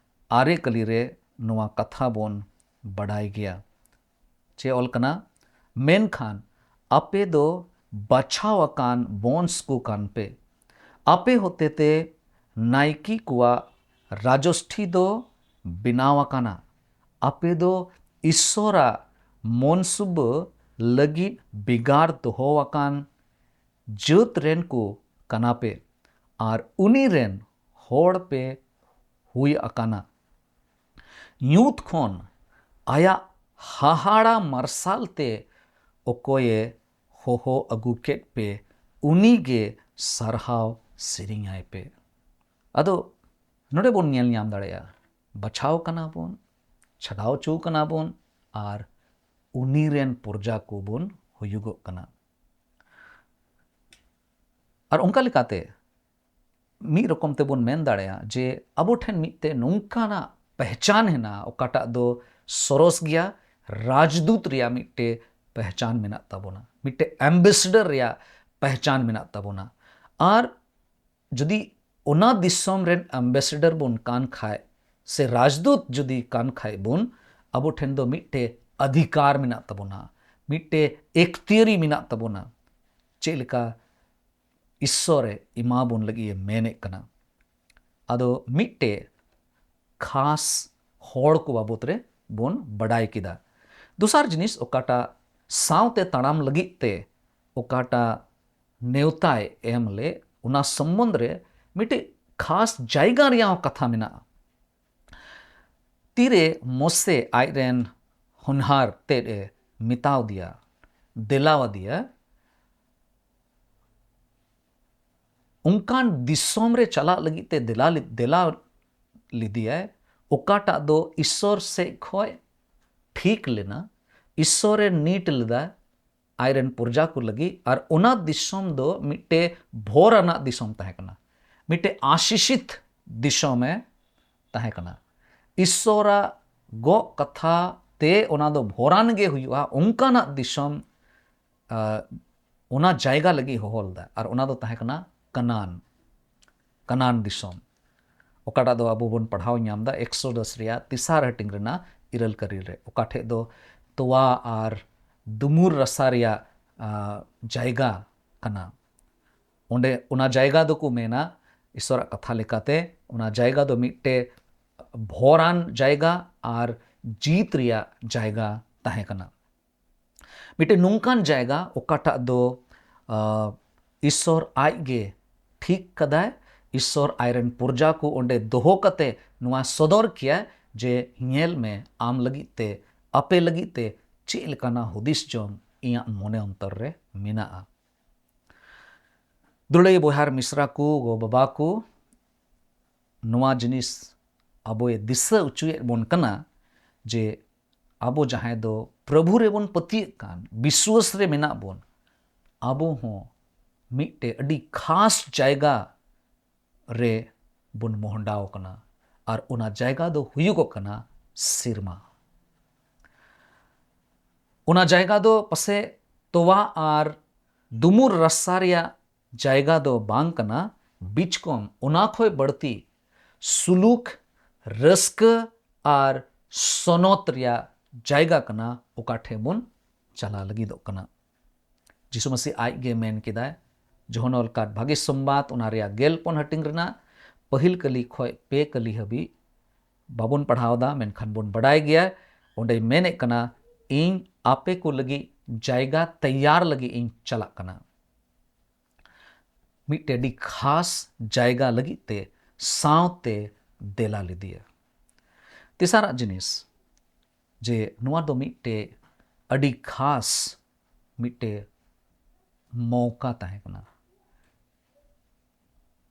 ᱟᱨᱮ ᱠᱟᱹᱞᱤ ᱨᱮ ᱱᱚᱣᱟ ᱠᱟᱛᱷᱟ ᱵᱚᱱ ᱵᱟᱰᱟᱭ ᱜᱮᱭᱟ᱾ ᱪᱮᱫ ᱚᱞ ᱠᱟᱱᱟ? ᱢᱮᱱᱠᱷᱟᱱ ᱟᱯᱮ ᱫᱚ ᱵᱟᱪᱷᱟᱣ ᱟᱠᱟᱱ ᱵᱚᱝᱥ ᱠᱚ ᱠᱟᱱ ᱯᱮ, ᱟᱯᱮ ᱦᱚᱛᱮᱛᱮ ᱱᱟᱭᱠᱤ ᱠᱚᱣᱟᱜ ᱨᱟᱡᱚᱥᱴᱷᱤ ᱫᱚ ᱵᱮᱱᱟᱣ ᱟᱠᱟᱱᱟ, ᱟᱯᱮ ᱫᱚ ᱤᱥᱥᱚᱨᱟᱜ ᱢᱚᱱᱥᱩᱵᱟᱹ ᱞᱟᱹᱜᱤᱫ ᱵᱷᱮᱜᱟᱨ ᱫᱚᱦᱚ ᱟᱠᱟᱱ ᱡᱟᱹᱛ ᱨᱮᱱ ᱠᱚ ᱠᱟᱱᱟ ᱯᱮ ᱟᱨ ᱩᱱᱤ ᱨᱮᱱ ᱦᱚᱲ ᱯᱮ ᱦᱩᱭ ᱟᱠᱟᱱᱟ᱾ ᱧᱩᱛ ᱠᱷᱚᱱ ᱟᱭᱟᱜ ᱦᱟᱦᱟᱲᱟ ᱢᱟᱨᱥᱟᱞ ᱛᱮ ᱚᱠᱚᱭᱮ ᱦᱚᱦᱚ ᱟᱹᱜᱩ ᱠᱮᱫ ᱯᱮ, ᱩᱱᱤ ᱜᱮ ᱥᱟᱨᱦᱟᱣ ᱥᱮᱨᱮᱧᱟᱭ ᱯᱮ᱾ ᱟᱫᱚ ᱱᱚᱰᱮ ᱵᱚᱱ ᱧᱮᱞ ᱧᱟᱢ ᱫᱟᱲᱮᱭᱟᱜᱼᱟ, ᱵᱟᱪᱷᱟᱣ ᱠᱟᱱᱟ ᱵᱚᱱ, ᱪᱷᱟᱰᱟᱣ ᱦᱚᱪᱚ ᱠᱟᱱᱟ ᱵᱚᱱ, ᱟᱨ ᱩᱱᱤ ᱨᱮᱱ ᱯᱨᱚᱡᱟ ᱠᱚᱵᱚᱱ ᱦᱩᱭᱩᱜᱚᱜ ᱠᱟᱱᱟ᱾ ᱟᱨ ᱚᱱᱠᱟ ᱞᱮᱠᱟᱛᱮ ᱢᱤᱫ ᱨᱚᱠᱚᱢ ᱛᱮᱵᱚᱱ ᱢᱮᱱ ᱫᱟᱲᱮᱭᱟᱜᱼᱟ ᱡᱮ ᱟᱵᱚ ᱴᱷᱮᱱ ᱢᱤᱫᱴᱮᱱ ᱱᱚᱝᱠᱟᱱᱟᱜ ᱯᱮᱦᱪᱟᱱ ᱦᱮᱱᱟᱜᱼᱟ, ᱚᱠᱟᱴᱟᱜ ᱫᱚ ᱥᱚᱨᱚᱥ ᱜᱮᱭᱟ, ᱨᱟᱡᱽᱫᱩᱛ ᱨᱮᱭᱟᱜ ᱢᱤᱫᱴᱮᱱ ᱯᱮᱦᱪᱟᱱ ᱢᱮᱱᱟᱜ ᱛᱟᱵᱚᱱᱟ, ᱢᱤᱫᱴᱮᱱ ᱮᱢᱵᱮᱥᱮᱰᱟᱨ ᱨᱮᱭᱟᱜ ᱯᱮᱦᱪᱟᱱ ᱢᱮᱱᱟᱜ ᱛᱟᱵᱚᱱᱟ᱾ ᱟᱨ ᱡᱩᱫᱤ ᱚᱱᱟ ᱫᱤᱥᱚᱢ ᱨᱮᱱ ᱮᱢᱵᱮᱥᱮᱰᱟᱨ ᱵᱚᱱ ᱠᱟᱱ ᱠᱷᱟᱡ, ᱥᱮ ᱨᱟᱡᱽᱫᱩᱛ ᱡᱩᱫᱤ ᱠᱟᱱ ᱠᱷᱟᱡ ᱵᱚᱱ, ᱟᱵᱚ ᱴᱷᱮᱱ ᱫᱚ ᱢᱤᱫᱴᱮᱱ ᱚᱫᱷᱤᱠᱟᱨ ᱢᱮᱱᱟᱜ ᱛᱟᱵᱚᱱᱟ, ᱢᱤᱫᱴᱮᱱ ᱮᱠᱛᱤᱭᱟᱹᱨᱤ ᱢᱮᱱᱟᱜ ᱛᱟᱵᱚᱱᱟ, ᱪᱮᱫ ᱞᱮᱠᱟ ᱤᱥᱥᱚᱨᱮ ᱮᱢᱟ ᱵᱚᱱ ᱞᱟᱹᱜᱤᱫ ᱮ ᱢᱮᱱᱮᱫ ᱠᱟᱱᱟ᱾ ᱟᱫᱚ ᱢᱤᱫᱴᱮᱡ ᱠᱷᱟᱥ ᱦᱚᱲ ᱠᱚ ᱵᱟᱵᱚᱛ ᱨᱮ ᱵᱚᱱ ᱵᱟᱰᱟᱭ ᱠᱮᱫᱟ᱾ ᱫᱚᱥᱟᱨ ᱡᱤᱱᱤᱥ, ᱚᱠᱟᱴᱟᱜ ᱥᱟᱶᱛᱮ ᱛᱟᱲᱟᱢ ᱞᱟᱹᱜᱤᱫ ᱛᱮ ᱚᱠᱟᱴᱟᱜ ᱱᱮᱣᱛᱟᱭ ᱮᱢ ᱞᱮᱫ, ᱚᱱᱟ ᱥᱚᱢᱵᱚᱱᱫᱷ ᱨᱮ ᱢᱤᱫᱴᱮᱡ ᱠᱷᱟᱥ ᱡᱟᱭᱜᱟ ᱨᱮᱭᱟᱜ ᱦᱚᱸ ᱠᱟᱛᱷᱟ ᱢᱮᱱᱟᱜᱼᱟ᱾ ᱛᱤᱨᱮ ᱢᱳᱥᱮ ᱟᱡᱨᱮᱱ ᱦᱚᱧᱦᱟᱨ ᱛᱮᱫ ᱮ ᱢᱮᱛᱟᱣ ᱫᱮᱭᱟ, ᱫᱮᱞᱟᱣ ᱟᱫᱮᱭᱟ, ᱚᱱᱠᱟᱱ ᱫᱤᱥᱚᱢ ᱨᱮ ᱪᱟᱞᱟᱜ ᱞᱟᱹᱜᱤᱫ ᱛᱮ ᱫᱮᱞᱟ ᱞᱮ-, ᱫᱮᱞᱟ ᱞᱮᱫᱮᱭᱟᱭ, ᱚᱠᱟᱴᱟᱜ ᱫᱚ ᱤᱥᱥᱚᱨ ᱥᱮᱫ ᱠᱷᱚᱡ ᱴᱷᱤᱠ ᱞᱮᱱᱟ, ᱤᱥᱥᱚᱨᱮ ᱱᱤᱴ ᱞᱮᱫᱟ ᱟᱡᱨᱮᱱ ᱯᱨᱚᱡᱟ ᱠᱚ ᱞᱟᱹᱜᱤᱫ, ᱟᱨ ᱚᱱᱟ ᱫᱤᱥᱚᱢ ᱫᱚ ᱢᱤᱫᱴᱮᱡ ᱵᱷᱚᱨ ᱟᱱᱟᱜ ᱫᱤᱥᱚᱢ ᱛᱟᱦᱮᱸ ᱠᱟᱱᱟ, ᱢᱤᱫᱴᱮᱡ ᱟᱥᱤᱥᱤᱛ ᱫᱤᱥᱚᱢᱮ ᱛᱟᱦᱮᱸ ᱠᱟᱱᱟ᱾ ᱤᱥᱥᱚᱨᱟᱜ ᱜᱚᱜ ᱠᱟᱛᱷᱟ ᱛᱮ ᱚᱱᱟ ᱫᱚ ᱵᱷᱚᱨᱟᱱ ᱜᱮ ᱦᱩᱭᱩᱜᱼᱟ, ᱚᱱᱠᱟᱱᱟᱜ ᱫᱤᱥᱚᱢ, ᱟ, ᱚᱱᱟ ᱡᱟᱭᱜᱟ ᱞᱟᱹᱜᱤᱫ ᱦᱚᱦᱚ ᱞᱮᱫᱟ, ᱟᱨ ᱚᱱᱟ ᱫᱚ ᱛᱟᱦᱮᱸ ᱠᱟᱱᱟ ᱠᱟᱱᱟᱱ, ᱠᱟᱱᱟᱱ ᱫᱤᱥᱚᱢ, ᱚᱠᱟᱴᱟᱜ ᱫᱚ ᱟᱵᱚ ᱵᱚᱱ ᱯᱟᱲᱦᱟᱣ ᱧᱟᱢ ᱮᱫᱟ ᱮᱠᱥᱳᱰᱟᱥ ᱨᱮᱭᱟᱜ ᱛᱮᱥᱟᱨ ᱦᱟᱹᱴᱤᱧ ᱨᱮᱱᱟᱜ ᱤᱨᱟᱹᱞ ᱠᱟᱹᱨᱤ ᱨᱮ, ᱚᱠᱟ ᱴᱷᱮᱡ ᱫᱚ ᱛᱚᱣᱟ ᱟᱨ ᱫᱩᱢᱩᱨ ᱨᱟᱥᱟ ᱨᱮᱭᱟᱜ, ᱟ, ᱡᱟᱭᱜᱟ ᱠᱟᱱᱟ᱾ ᱚᱸᱰᱮ, ᱚᱱᱟ ᱡᱟᱭᱜᱟ ᱫᱚᱠᱚ ᱢᱮᱱᱟ, ᱤᱥᱥᱚᱨᱟᱜ ᱠᱟᱛᱷᱟ ᱞᱮᱠᱟᱛᱮ, ᱚᱱᱟ ᱡᱟᱭᱜᱟ ᱫᱚ ᱢᱤᱫᱴᱮᱡ ᱵᱷᱚᱨᱟᱱ ᱡᱟᱭᱜᱟ ᱟᱨ ᱡᱤᱛ ᱨᱮᱭᱟᱜ ᱡᱟᱭᱜᱟ ᱛᱟᱦᱮᱸ ᱠᱟᱱᱟ᱾ ᱢᱤᱫᱴᱮᱱ ᱱᱚᱝᱠᱟᱱ ᱡᱟᱭᱜᱟ ᱚᱠᱟᱴᱟᱜ ᱫᱚ ᱟᱸ, ᱤᱥᱥᱚᱨ ᱟᱡ ᱜᱮ ᱴᱷᱤᱠ ᱠᱟᱫᱟᱭ, ᱤᱥᱥᱚᱨ ᱟᱡᱨᱮᱱ ᱯᱨᱚᱡᱟ ᱠᱚ ᱚᱸᱰᱮ ᱫᱚᱦᱚ ᱠᱟᱛᱮ ᱱᱚᱣᱟ ᱥᱚᱫᱚᱨ ᱠᱮᱭᱟ ᱡᱮ, "ᱧᱮᱞ ᱢᱮ, ᱟᱢ ᱞᱟᱹᱜᱤᱫ ᱛᱮ, ᱟᱯᱮ ᱞᱟᱹᱜᱤᱫ ᱛᱮ ᱪᱮᱫ ᱞᱮᱠᱟᱱᱟᱜ ᱦᱩᱫᱤᱥ ᱡᱚᱝ ᱤᱧᱟᱹᱜ ᱢᱚᱱᱮ ᱚᱱᱛᱚᱨ ᱨᱮ ᱢᱮᱱᱟᱜᱼᱟ᱾" ᱫᱩᱞᱟᱹᱲᱤᱭᱟᱹ ᱵᱚᱭᱦᱟ ᱟᱨ ᱢᱤᱥᱨᱟ ᱠᱚ, ᱜᱚ ᱵᱟᱵᱟ ᱠᱚ, ᱱᱚᱣᱟ ᱡᱤᱱᱤᱥ ᱟᱵᱚᱭ ᱫᱤᱥᱟᱹ ᱦᱚᱪᱚᱭᱮᱫ ᱵᱚᱱ ᱠᱟᱱᱟ ᱡᱮ ᱟᱵᱚ ᱡᱟᱦᱟᱸᱭ ᱫᱚ ᱯᱨᱚᱵᱷᱩ ᱨᱮᱵᱚᱱ ᱯᱟᱹᱛᱭᱟᱹᱜ ᱠᱟᱱ, ᱵᱤᱥᱣᱟᱥ ᱨᱮ ᱢᱮᱱᱟᱜ ᱵᱚᱱ, ᱟᱵᱚ ᱦᱚᱸ ᱢᱤᱫᱴᱮᱡ ᱟᱹᱰᱤ ᱠᱷᱟᱥ ᱡᱟᱭᱜᱟ ᱨᱮ ᱵᱚᱱ ᱢᱚᱦᱰᱟᱣ ᱠᱟᱱᱟ᱾ ᱟᱨ ᱚᱱᱟ ᱡᱟᱭᱜᱟ ᱫᱚ ᱦᱩᱭᱩᱜᱚᱜ ᱠᱟᱱᱟ ᱥᱮᱨᱢᱟ᱾ ᱚᱱᱟ ᱡᱟᱭᱜᱟ ᱫᱚ ᱯᱟᱥᱮᱡ ᱛᱚᱣᱟ ᱟᱨ ᱫᱩᱢᱩᱨ ᱨᱟᱥᱟ ᱨᱮᱭᱟᱜ ᱡᱟᱭᱜᱟ ᱫᱚ ᱵᱟᱝ ᱠᱟᱱᱟ, ᱵᱤᱪᱠᱚᱢ ᱚᱱᱟ ᱠᱷᱚᱱ ᱵᱟᱹᱲᱛᱤ ᱥᱩᱞᱩᱠ, ᱨᱟᱹᱥᱠᱟᱹ ᱟᱨ ᱥᱚᱱᱚᱛ ᱨᱮᱭᱟᱜ ᱡᱟᱭᱜᱟ ᱠᱟᱱᱟ, ᱚᱠᱟ ᱴᱷᱮᱱ ᱵᱚᱱ ᱪᱟᱞᱟᱣ ᱞᱟᱹᱜᱤᱫᱚᱜ ᱠᱟᱱᱟ᱾ ᱡᱤᱥᱩ ᱢᱟᱹᱥᱤ ᱟᱡ ᱜᱮ ᱢᱮᱱ ᱠᱮᱫᱟᱭ, ᱡᱚᱦᱚᱱ ᱚᱞ ᱠᱟᱫ ᱵᱷᱟᱹᱜᱤ ᱥᱚᱢᱵᱟᱫ, ᱚᱱᱟ ᱨᱮᱭᱟᱜ ᱜᱮᱞ ᱯᱩᱱ ᱦᱟᱹᱴᱤᱧ ᱨᱮᱱᱟᱜ ᱯᱟᱹᱦᱤᱞ ᱠᱟᱹᱞᱤ ᱠᱷᱚᱱ ᱯᱮ ᱠᱟᱹᱞᱤ ᱦᱟᱹᱵᱤᱡ ᱵᱟᱵᱚᱱ ᱯᱟᱲᱦᱟᱣ ᱮᱫᱟ, ᱢᱮᱱᱠᱷᱟᱱ ᱵᱚᱱ ᱵᱟᱰᱟᱭ ᱜᱮᱭᱟ, ᱚᱸᱰᱮᱭ ᱢᱮᱱᱮᱫ ᱠᱟᱱᱟ, "ᱤᱧ ᱟᱯᱮ ᱠᱚ ᱞᱟᱹᱜᱤᱫ ᱡᱟᱭᱜᱟ ᱛᱮᱭᱟᱨ ᱞᱟᱹᱜᱤᱫ ᱤᱧ ᱪᱟᱞᱟᱜ ᱠᱟᱱᱟ᱾" ᱢᱤᱫᱴᱮᱱ ᱟᱹᱰᱤ ᱠᱷᱟᱥ ᱡᱟᱭᱜᱟ ᱞᱟᱹᱜᱤᱫ ᱛᱮ ᱥᱟᱶᱛᱮ ᱫᱮᱞᱟ ᱞᱮᱫᱮᱭᱟ᱾ ᱛᱮᱥᱟᱨᱟᱜ ᱡᱤᱱᱤᱥ, ᱡᱮ ᱱᱚᱣᱟ ᱫᱚ ᱢᱤᱫᱴᱮᱱ ᱟᱹᱰᱤ ᱠᱷᱟᱥ ᱢᱤᱫᱴᱮᱱ ᱢᱚᱣᱠᱟ ᱛᱟᱦᱮᱸ ᱠᱟᱱᱟ,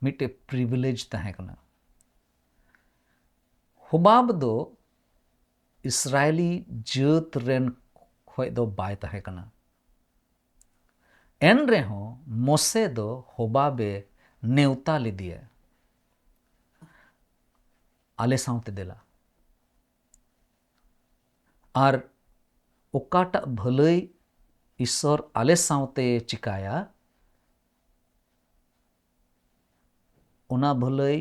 ᱢᱤᱫᱴᱮᱱ ᱯᱨᱤᱵᱷᱤᱞᱮᱡᱽ ᱛᱟᱦᱮᱸ ᱠᱟᱱᱟ᱾ ᱦᱳᱵᱟᱵ ᱫᱚ ᱤᱥᱨᱟᱭᱮᱞᱤ ᱡᱟᱹᱛ ᱨᱮᱱ ᱠᱷᱚᱡ ᱫᱚ ᱵᱟᱭ ᱛᱟᱦᱮᱸ ᱠᱟᱱᱟ᱾ ᱮᱱ ᱨᱮᱦᱚᱸ ᱢᱚᱥᱮ ᱫᱚ ᱦᱳᱵᱟᱵᱮ ᱱᱮᱣᱛᱟ ᱞᱮᱫᱮᱭᱟ, "ᱟᱞᱮ ᱥᱟᱶᱛᱮ ᱫᱮᱞᱟ᱾" ᱟᱨ ᱚᱠᱟᱴᱟᱜ ᱵᱷᱟᱹᱞᱟᱹᱭ ᱤᱥᱥᱚᱨ ᱟᱞᱮ ᱥᱟᱶᱛᱮ ᱪᱤᱠᱟᱭᱟ, ᱚᱱᱟ ᱵᱷᱟᱹᱞᱟᱹᱭ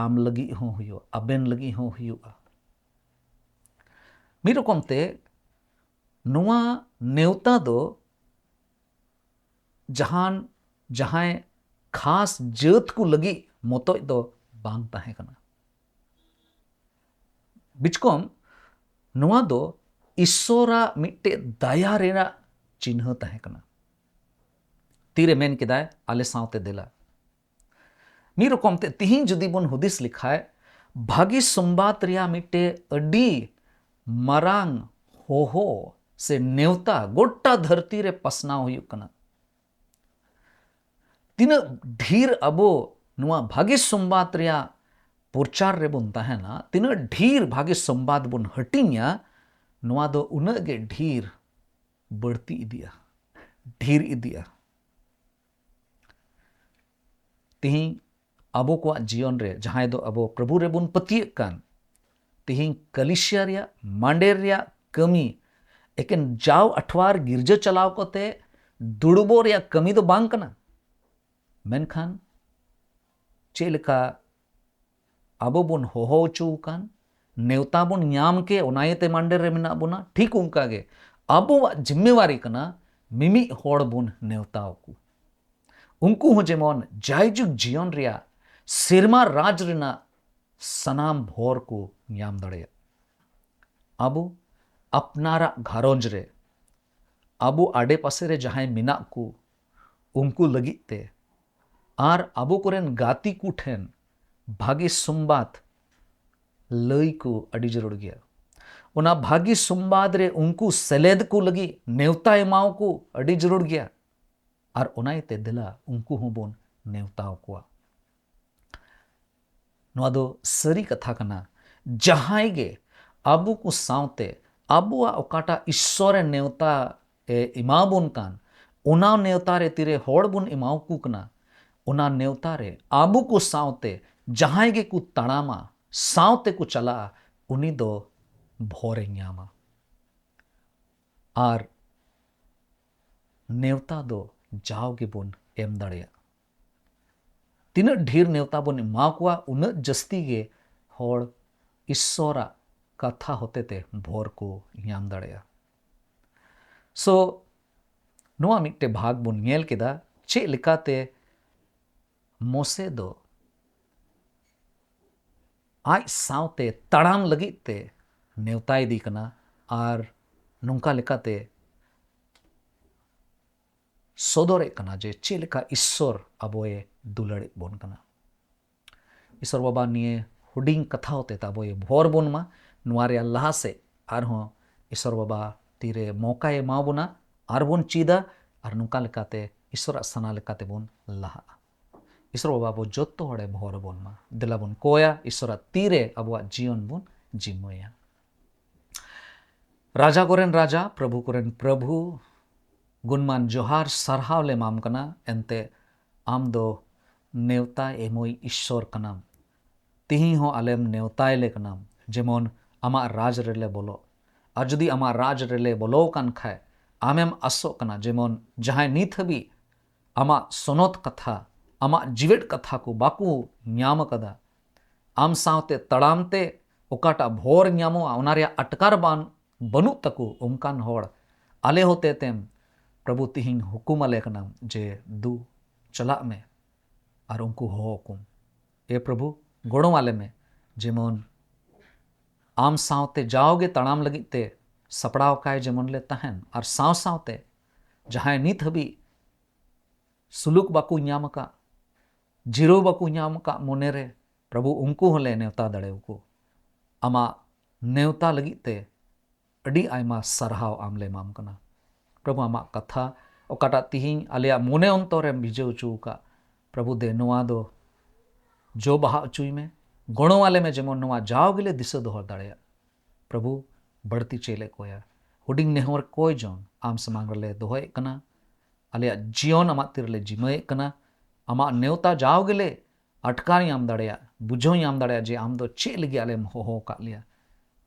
ᱟᱢ ᱞᱟᱹᱜᱤᱫ ᱦᱚᱸ ᱦᱩᱭᱩᱜᱼᱟ, ᱟᱵᱮᱱ ᱞᱟᱹᱜᱤᱫ ᱦᱚᱸ ᱦᱩᱭᱩᱜᱼᱟ᱾ ᱢᱤᱫ ᱨᱚᱠᱚᱢ ᱛᱮ ᱱᱚᱣᱟ ᱱᱮᱣᱛᱟ ᱫᱚ ᱡᱟᱦᱟᱱ, ᱡᱟᱦᱟᱸᱭ ᱠᱷᱟᱥ ᱡᱟᱹᱛ ᱠᱚ ᱞᱟᱹᱜᱤᱫ ᱢᱚᱛᱚᱡ ᱫᱚ ᱵᱟᱝ ᱛᱟᱦᱮᱸ ᱠᱟᱱᱟ᱾ ᱵᱤᱪᱠᱚᱢ ᱱᱚᱣᱟ ᱫᱚ ᱤᱥᱥᱚᱨᱟᱜ ᱢᱤᱫᱴᱮᱡ ᱫᱟᱭᱟ ᱨᱮᱱᱟᱜ ᱪᱤᱱᱦᱟᱹ ᱛᱟᱦᱮᱸ ᱠᱟᱱᱟ᱾ ᱛᱤᱨᱮ ᱢᱮᱱ ᱠᱮᱫᱟᱭ, "ᱟᱞᱮ ᱥᱟᱶᱛᱮ ᱫᱮᱞᱟ᱾" ᱢᱤᱫ ᱨᱚᱠᱚᱢ ᱛᱮ ᱛᱤᱦᱤᱧ ᱡᱩᱫᱤ ᱵᱚᱱ ᱦᱩᱫᱤᱥ ᱞᱮᱠᱷᱟᱡ, ᱵᱷᱟᱹᱜᱤ ᱥᱚᱢᱵᱟᱫ ᱨᱮᱭᱟᱜ ᱢᱤᱫᱴᱮᱡ ᱟᱹᱰᱤ ᱢᱟᱨᱟᱝ ᱦᱚᱦᱚ ᱥᱮ ᱱᱮᱣᱛᱟ ᱜᱚᱴᱟ ᱫᱷᱟᱹᱨᱛᱤ ᱨᱮ ᱯᱟᱥᱱᱟᱣ ᱦᱩᱭᱩᱜ ᱠᱟᱱᱟ᱾ ᱛᱤᱱᱟᱹᱜ ᱰᱷᱮᱨ ᱟᱵᱚ ᱱᱚᱣᱟ ᱵᱷᱟᱹᱜᱤ ᱥᱚᱢᱵᱟᱫ ᱨᱮᱭᱟᱜ ᱯᱨᱚᱪᱟᱨ ᱨᱮᱵᱚᱱ ᱛᱟᱦᱮᱱᱟ, ᱛᱤᱱᱟᱹᱜ ᱰᱷᱮᱨ ᱵᱷᱟᱹᱜᱤ ᱥᱚᱢᱵᱟᱫ ᱵᱚᱱ ᱦᱟᱹᱴᱤᱧᱟ, ᱱᱚᱣᱟ ᱫᱚ ᱩᱱᱟᱹᱜ ᱜᱮ ᱰᱷᱮᱨ ᱵᱟᱹᱲᱛᱤ ᱤᱫᱤᱜᱼᱟ, ᱰᱷᱮᱨ ᱤᱫᱤᱜᱼᱟ᱾ ᱛᱤᱦᱤᱧ ᱟᱵᱚ ᱠᱚᱣᱟᱜ ᱡᱤᱭᱚᱱ ᱨᱮ ᱡᱟᱦᱟᱸᱭ ᱫᱚ ᱟᱵᱚ ᱯᱨᱚᱵᱷᱩ ᱨᱮᱵᱚᱱ ᱯᱟᱹᱛᱭᱟᱹᱜ ᱠᱟᱱ, ᱛᱤᱦᱤᱧ ᱠᱟᱞᱤᱥᱤᱭᱟ ᱨᱮᱭᱟᱜ ᱢᱟᱸᱰᱮᱨ ᱨᱮᱭᱟᱜ ᱠᱟᱹᱢᱤ ᱮᱠᱮᱱ ᱡᱟᱣ ᱟᱴᱷᱣᱟᱨ ᱜᱤᱨᱡᱟᱹ ᱪᱟᱞᱟᱣ ᱠᱟᱛᱮ ᱫᱩᱲᱩᱵᱚᱜ ᱨᱮᱭᱟᱜ ᱠᱟᱹᱢᱤ ᱫᱚ ᱵᱟᱝ ᱠᱟᱱᱟ᱾ ᱢᱮᱱᱠᱷᱟᱱ ᱪᱮᱫ ᱞᱮᱠᱟ ᱟᱵᱚ ᱵᱚᱱ ᱦᱚᱦᱚ ᱦᱚᱪᱚ ᱟᱠᱟᱱ, ᱱᱮᱣᱛᱟ ᱵᱚᱱ ᱧᱟᱢ ᱠᱮ, ᱚᱱᱟ ᱤᱭᱟᱹᱛᱮ ᱢᱟᱸᱰᱮᱨ ᱨᱮ ᱢᱮᱱᱟᱜ ᱵᱚᱱᱟ᱾ ᱴᱷᱤᱠ ᱚᱱᱠᱟ ᱜᱮ ᱟᱵᱚᱣᱟᱜ ᱡᱤᱢᱢᱮᱣᱟᱨᱤ ᱠᱟᱱᱟ ᱢᱤᱢᱤᱫ ᱦᱚᱲ ᱵᱚᱱ ᱱᱮᱣᱛᱟ ᱠᱚ, ᱩᱱᱠᱩ ᱦᱚᱸ ᱡᱮᱢᱚᱱ ᱡᱟᱭᱡᱩᱜᱽ ᱡᱤᱭᱚᱱ ᱨᱮᱭᱟᱜ ᱥᱮᱨᱢᱟ ᱨᱟᱡᱽ ᱨᱮᱱᱟᱜ ᱥᱟᱱᱟᱢ ᱵᱷᱚᱨ ᱠᱚ ᱧᱟᱢ ᱫᱟᱲᱮᱭᱟᱜ᱾ ᱟᱵᱚ ᱟᱯᱱᱟᱨᱟᱜ ᱜᱷᱟᱨᱚᱸᱡᱽ ᱨᱮ, ᱟᱵᱚ ᱟᱰᱮ ᱯᱟᱥᱮ ᱨᱮ ᱡᱟᱦᱟᱸᱭ ᱢᱮᱱᱟᱜ ᱠᱚ, ᱩᱱᱠᱩ ᱞᱟᱹᱜᱤᱫ ᱛᱮ ᱟᱨ ᱟᱵᱚ ᱠᱚᱨᱮᱱ ᱜᱟᱛᱮ ᱠᱚ ᱴᱷᱮᱱ ᱵᱷᱟᱜᱮ ᱥᱚᱢᱵᱟᱫ ᱞᱟᱹᱭ ᱠᱚ ᱟᱹᱰᱤ ᱡᱟᱹᱨᱩᱲ ᱜᱮᱭᱟ᱾ ᱚᱱᱟ ᱵᱷᱟᱜᱮ ᱥᱚᱢᱵᱟᱫ ᱨᱮ ᱩᱱᱠᱩ ᱥᱮᱞᱮᱫ ᱠᱚ ᱞᱟᱹᱜᱤᱫ ᱱᱮᱣᱛᱟ ᱮᱢᱟᱣ ᱠᱚ ᱟᱹᱰᱤ ᱡᱟᱹᱨᱩᱲ ᱜᱮᱭᱟ᱾ ᱟᱨ ᱚᱱᱟ ᱤᱭᱟᱹᱛᱮ ᱫᱮᱞᱟ ᱩᱱᱠᱩ ᱦᱚᱸᱵᱚᱱ ᱱᱮᱣᱛᱟ ᱠᱚᱣᱟ᱾ ᱱᱚᱣᱟ ᱫᱚ ᱥᱟᱹᱨᱤ ᱠᱟᱛᱷᱟ ᱠᱟᱱᱟ᱾ ᱡᱟᱦᱟᱸᱭ ᱜᱮ ᱟᱵᱚ ᱠᱚ ᱥᱟᱶᱛᱮ ᱟᱵᱚᱣᱟᱜ ᱚᱠᱟᱴᱟᱜ ᱤᱥᱥᱚᱨᱮ ᱱᱮᱣᱛᱟ ᱮ ᱮᱢᱟᱵᱚᱱ ᱠᱟᱱ, ᱚᱱᱟ ᱱᱮᱣᱛᱟ ᱨᱮ ᱛᱤᱨᱮ ᱦᱚᱲ ᱵᱚᱱ ᱮᱢᱟᱣᱟᱠᱚ ᱠᱟᱱᱟ, ᱚᱱᱟ ᱱᱮᱣᱛᱟ ᱨᱮ ᱟᱵᱚ ᱠᱚ ᱥᱟᱶᱛᱮ ᱡᱟᱦᱟᱸᱭ ᱜᱮᱠᱚ ᱛᱟᱲᱟᱢᱟ, ᱥᱟᱶᱛᱮ ᱠᱚ ᱪᱟᱞᱟᱜᱼᱟ, ᱩᱱᱤ ᱫᱚ ᱵᱷᱚᱨᱮ ᱧᱟᱢᱟ᱾ ᱟᱨ ᱱᱮᱣᱛᱟ ᱫᱚ ᱡᱟᱣ ᱜᱮᱵᱚᱱ ᱮᱢ ᱫᱟᱲᱮᱭᱟᱜᱼᱟ᱾ ᱛᱤᱱᱟᱹᱜ ᱰᱷᱮᱨ ᱱᱮᱣᱛᱟ ᱵᱚᱱ ᱮᱢᱟ ᱠᱚᱣᱟ, ᱩᱱᱟᱹᱜ ᱡᱟᱹᱥᱛᱤ ᱜᱮ ᱦᱚᱲ ᱤᱥᱥᱚᱨᱟᱜ ᱠᱟᱛᱷᱟ ᱦᱚᱛᱮᱛᱮ ᱵᱷᱚᱨ ᱠᱚ ᱧᱟᱢ ᱫᱟᱲᱮᱭᱟᱜᱼᱟ᱾ ᱥᱳ, ᱱᱚᱣᱟ ᱢᱤᱫᱴᱮᱱ ᱵᱷᱟᱜᱽ ᱵᱚᱱ ᱧᱮᱞ ᱠᱮᱫᱟ, ᱪᱮᱫ ᱞᱮᱠᱟᱛᱮ ᱢᱳᱥᱮ ᱫᱚ ᱟᱡ ᱥᱟᱶᱛᱮ ᱛᱟᱲᱟᱢ ᱞᱟᱹᱜᱤᱫ ᱛᱮ ᱱᱮᱣᱛᱟ ᱤᱫᱤ ᱠᱟᱱᱟ ᱟᱨ ᱱᱚᱝᱠᱟ ᱞᱮᱠᱟᱛᱮ ᱥᱚᱫᱚᱨᱮᱫ ᱠᱟᱱᱟ ᱡᱮ ᱪᱮᱫ ᱞᱮᱠᱟ ᱤᱥᱥᱚᱨ ᱟᱵᱚᱭᱮ ᱫᱩᱞᱟᱹᱲᱮᱫ ᱵᱚᱱ ᱠᱟᱱᱟ᱾ ᱤᱥᱥᱚᱨ ᱵᱟᱵᱟ ᱱᱤᱭᱟᱹ ᱦᱩᱰᱤᱧ ᱠᱟᱛᱷᱟ ᱦᱚᱛᱮ ᱛᱮ ᱟᱵᱚᱭᱮ ᱵᱷᱚᱨ ᱵᱚᱱ ᱢᱟ, ᱱᱚᱣᱟ ᱨᱮᱭᱟᱜ ᱞᱟᱦᱟ ᱥᱮᱫ ᱟᱨᱦᱚᱸ ᱤᱥᱥᱚᱨ ᱵᱟᱵᱟ ᱛᱤᱨᱮ ᱢᱚᱠᱟᱭ ᱮᱢᱟ ᱵᱚᱱᱟ, ᱟᱨ ᱵᱚᱱ ᱪᱮᱫᱟ, ᱟᱨ ᱱᱚᱝᱠᱟ ᱞᱮᱠᱟᱛᱮ ᱤᱥᱥᱚᱨᱟᱜ ᱥᱟᱱᱟ ᱞᱮᱠᱟᱛᱮ ᱵᱚᱱ ᱞᱟᱦᱟᱜᱼᱟ᱾ ᱤᱥᱥᱚᱨ ᱵᱟᱵᱟ ᱟᱵᱚ ᱡᱚᱛᱚ ᱦᱚᱲᱮ ᱵᱷᱚᱨ ᱵᱚᱱ ᱢᱟ᱾ ᱫᱮᱞᱟ ᱵᱚᱱ ᱠᱚᱭᱟ, ᱤᱥᱥᱚᱨᱟᱜ ᱛᱤᱨᱮ ᱟᱵᱚᱣᱟᱜ ᱡᱤᱭᱚᱱ ᱵᱚᱱ ᱡᱤᱢᱟᱹᱭᱟ᱾ ᱨᱟᱡᱟ ᱠᱚᱨᱮᱱ ᱨᱟᱡᱟ, ᱯᱨᱚᱵᱷᱩ ᱠᱚᱨᱮᱱ ᱯᱨᱚᱵᱷᱩ, ᱜᱩᱱᱢᱟᱱ ᱡᱚᱦᱟᱨ ᱥᱟᱨᱦᱟᱣ ᱞᱮ ᱮᱢᱟᱢ ᱠᱟᱱᱟ᱾ ᱮᱱᱛᱮ ᱟᱢ ᱫᱚ ᱱᱮᱣᱛᱟ ᱮᱢᱚᱭ ᱤᱥᱥᱚᱨ ᱠᱟᱱᱟᱢ᱾ ᱛᱤᱦᱤᱧ ᱦᱚᱸ ᱟᱞᱮᱢ ᱱᱮᱣᱛᱟᱭ ᱞᱮ ᱠᱟᱱᱟᱢ, ᱡᱮᱢᱚᱱ ᱟᱢᱟᱜ ᱨᱟᱡᱽ ᱨᱮᱞᱮ ᱵᱚᱞᱚᱜ᱾ ᱟᱨ ᱡᱩᱫᱤ ᱟᱢᱟᱜ ᱨᱟᱡᱽ ᱨᱮᱞᱮ ᱵᱚᱞᱚ ᱟᱠᱟᱱ ᱠᱷᱟᱡ, ᱟᱢᱮᱢ ᱟᱥᱚᱜ ᱠᱟᱱᱟ, ᱡᱮᱢᱚᱱ ᱡᱟᱦᱟᱸᱭ ᱱᱤᱛ ᱦᱟᱹᱵᱤᱡ ᱟᱢᱟᱜ ᱥᱚᱱᱚᱛ ᱠᱟᱛᱷᱟ, ᱟᱢᱟᱜ ᱡᱤᱣᱮᱫ ᱠᱟᱛᱷᱟ ᱠᱚ ᱵᱟᱠᱚ ᱧᱟᱢ ᱟᱠᱟᱫᱟ, ᱟᱢ ᱥᱟᱶᱛᱮ ᱛᱟᱲᱟᱢ ᱛᱮ ᱚᱠᱟᱴᱟᱜ ᱵᱷᱚᱨ ᱧᱟᱢᱚᱜᱼᱟ, ᱚᱱᱟ ᱨᱮᱭᱟᱜ ᱟᱴᱠᱟᱨ ᱵᱟᱝ, ᱵᱟᱹᱱᱩᱜ ᱛᱟᱠᱚ, ᱚᱱᱠᱟᱱ ᱦᱚᱲ ᱟᱞᱮ ᱦᱚᱛᱮ ᱛᱮᱢ, ᱯᱨᱚᱵᱷᱩ, ᱛᱤᱦᱤᱧ ᱦᱩᱠᱩᱢ ᱟᱞᱮ ᱠᱟᱱᱟᱢ ᱡᱮ, ᱫᱩ, ᱪᱟᱞᱟᱜ ᱢᱮ ᱟᱨ ᱩᱱᱠᱩ ᱦᱚᱦᱚ ᱠᱚᱢ᱾ ᱮ ᱯᱨᱚᱵᱷᱩ, ᱜᱚᱲᱚ ᱟᱞᱮ ᱢᱮ, ᱡᱮᱢᱚᱱ ᱟᱢ ᱥᱟᱶᱛᱮ ᱡᱟᱣᱜᱮ ᱛᱟᱲᱟᱢ ᱞᱟᱹᱜᱤᱫ ᱛᱮ ᱥᱟᱯᱲᱟᱣ ᱠᱟᱭ ᱡᱮᱢᱚᱱ ᱞᱮ ᱛᱟᱦᱮᱱ, ᱟᱨ ᱥᱟᱶ ᱥᱟᱶᱛᱮ ᱡᱟᱦᱟᱸᱭ ᱱᱤᱛ ᱦᱟᱹᱵᱤᱡ ᱥᱩᱞᱩᱠ ᱵᱟᱠᱚ ᱧᱟᱢ ᱟᱠᱟᱫ, ᱡᱤᱨᱟᱹᱣ ᱵᱟᱠᱚ ᱧᱟᱢ ᱟᱠᱟᱫ ᱢᱚᱱᱮᱨᱮ, ᱯᱨᱚᱵᱷᱩ, ᱩᱱᱠᱩ ᱦᱚᱸᱞᱮ ᱱᱮᱣᱛᱟ ᱫᱟᱲᱮᱭᱟᱠᱚ᱾ ᱟᱢᱟᱜ ᱱᱮᱣᱛᱟ ᱞᱟᱹᱜᱤᱫ ᱛᱮ ᱟᱹᱰᱤ ᱟᱭᱢᱟ ᱥᱟᱨᱦᱟᱣ ᱟᱢ ᱞᱮ ᱮᱢᱟᱢ ᱠᱟᱱᱟ᱾ ᱯᱨᱚᱵᱷᱩ, ᱟᱢᱟᱜ ᱠᱟᱛᱷᱟ ᱚᱠᱟᱴᱟᱜ ᱛᱤᱦᱤᱧ ᱟᱞᱮᱭᱟᱜ ᱢᱚᱱᱮ ᱚᱱᱛᱚᱨᱮᱢ ᱵᱷᱤᱡᱟᱹᱣ ᱦᱚᱪᱚ ᱟᱠᱟᱫ, ᱯᱨᱚᱵᱷᱩ, ᱫᱮ ᱱᱚᱣᱟ ᱫᱚ ᱡᱚ ᱵᱟᱦᱟ ᱦᱚᱪᱚᱭ ᱢᱮ᱾ ᱜᱚᱲᱚ ᱟᱞᱮ ᱢᱮ, ᱡᱮᱢᱚᱱ ᱱᱚᱣᱟ ᱡᱟᱣ ᱜᱮᱞᱮ ᱫᱤᱥᱟᱹ ᱫᱚᱦᱚ ᱫᱟᱲᱮᱭᱟᱜ᱾ ᱯᱨᱚᱵᱷᱩ, ᱵᱟᱹᱲᱛᱤ ᱪᱮᱫ ᱞᱮ ᱠᱚᱭᱟ? ᱦᱩᱰᱤᱧ ᱱᱮᱦᱚᱨ ᱠᱚᱭ ᱡᱚᱝ ᱟᱢ ᱥᱟᱢᱟᱝ ᱨᱮᱞᱮ ᱫᱚᱦᱚᱭᱮᱫ ᱠᱟᱱᱟ᱾ ᱟᱞᱮᱭᱟᱜ ᱡᱤᱭᱚᱱ ᱟᱢᱟᱜ ᱛᱤ ᱨᱮᱞᱮ ᱡᱤᱢᱟᱹᱭᱮᱫ ᱠᱟᱱᱟ᱾ ᱟᱢᱟᱜ ᱱᱮᱣᱛᱟ ᱡᱟᱣ ᱜᱮᱞᱮ ᱟᱴᱠᱟᱨ ᱧᱟᱢ ᱫᱟᱲᱮᱭᱟᱜ, ᱵᱩᱡᱷᱟᱹᱣ ᱧᱟᱢ ᱫᱟᱲᱮᱭᱟᱜ ᱡᱮ ᱟᱢ ᱫᱚ ᱪᱮᱫ ᱞᱟᱹᱜᱤᱫ ᱟᱞᱮᱢ ᱦᱚᱦᱚ ᱟᱠᱟᱫ ᱞᱮᱭᱟ᱾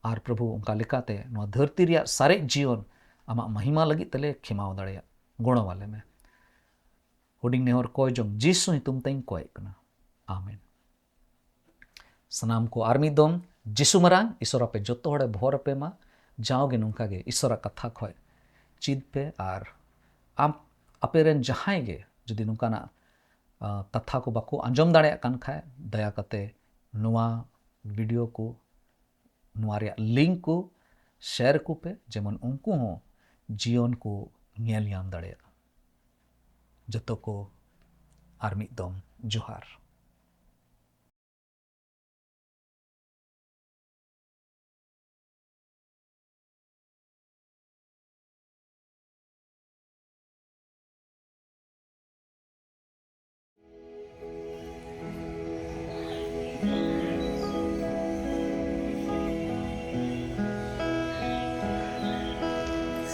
ᱟᱨ ᱯᱨᱚᱵᱷᱩ, ᱚᱱᱠᱟ ᱞᱮᱠᱟᱛᱮ ᱱᱚᱣᱟ ᱫᱷᱟᱹᱨᱛᱤ ᱨᱮᱭᱟᱜ ᱥᱟᱨᱮᱡ ᱡᱤᱭᱚᱱ ᱟᱢᱟᱜ ᱢᱚᱦᱤᱢᱟ ᱞᱟᱹᱜᱤᱫ ᱛᱮᱞᱮ ᱠᱷᱮᱢᱟᱣ ᱫᱟᱲᱮᱭᱟᱜ, ᱜᱚᱲᱚ ᱟᱞᱮ ᱢᱮ᱾ ᱦᱩᱰᱤᱧ ᱱᱮᱦᱚᱨ ᱠᱚᱭ ᱡᱚᱝ ᱡᱤᱥᱩ ᱧᱩᱛᱩᱢ ᱛᱮᱧ ᱠᱚᱭᱮᱫ ᱠᱟᱱᱟ, ᱟᱢᱮᱱ᱾ ᱥᱟᱱᱟᱢ ᱠᱚ ᱟᱨ ᱢᱤᱫ ᱫᱚᱢ ᱡᱤᱥᱩ ᱢᱟᱨᱟᱝ ᱤᱥᱚᱨ ᱟᱯᱮ ᱡᱚᱛᱚ ᱦᱚᱲᱮ ᱵᱷᱚᱨ ᱟᱯᱮ ᱢᱟ᱾ ᱡᱟᱣᱜᱮ ᱱᱚᱝᱠᱟ ᱜᱮ ᱤᱥᱚᱨᱟᱜ ᱠᱟᱛᱷᱟ ᱠᱷᱚᱡ ᱪᱮᱫ ᱯᱮ, ᱟᱨ ᱟᱢ, ᱟᱯᱮ ᱨᱮᱱ ᱡᱟᱦᱟᱸᱭ ᱜᱮ ᱡᱩᱫᱤ ᱱᱚᱝᱠᱟᱱᱟᱜ, ᱟ, ᱠᱟᱛᱷᱟ ᱠᱚ ᱵᱟᱠᱚ ᱟᱸᱡᱚᱢ ᱫᱟᱲᱮᱭᱟᱜ ᱠᱟᱱ ᱠᱷᱟᱡ, ᱫᱟᱭᱟ ᱠᱟᱛᱮ ᱱᱚᱣᱟ ᱵᱷᱤᱰᱤᱭᱳ ᱠᱚ ᱱᱚᱣᱟ ᱨᱮᱭᱟᱜ ᱞᱤᱝᱠ ᱠᱚ ᱥᱮᱭᱟᱨ ᱟᱠᱚ ᱯᱮ, ᱡᱮᱢᱚᱱ ᱩᱱᱠᱩ ᱦᱚᱸ ᱡᱤᱭᱚᱱ ᱠᱚ ᱧᱮᱞ ᱧᱟᱢ ᱫᱟᱲᱮᱭᱟᱜᱼᱟ᱾ ᱡᱚᱛᱚ ᱠᱚ ᱟᱨ ᱢᱤᱫ ᱫᱚᱢ ᱡᱚᱦᱟᱨ᱾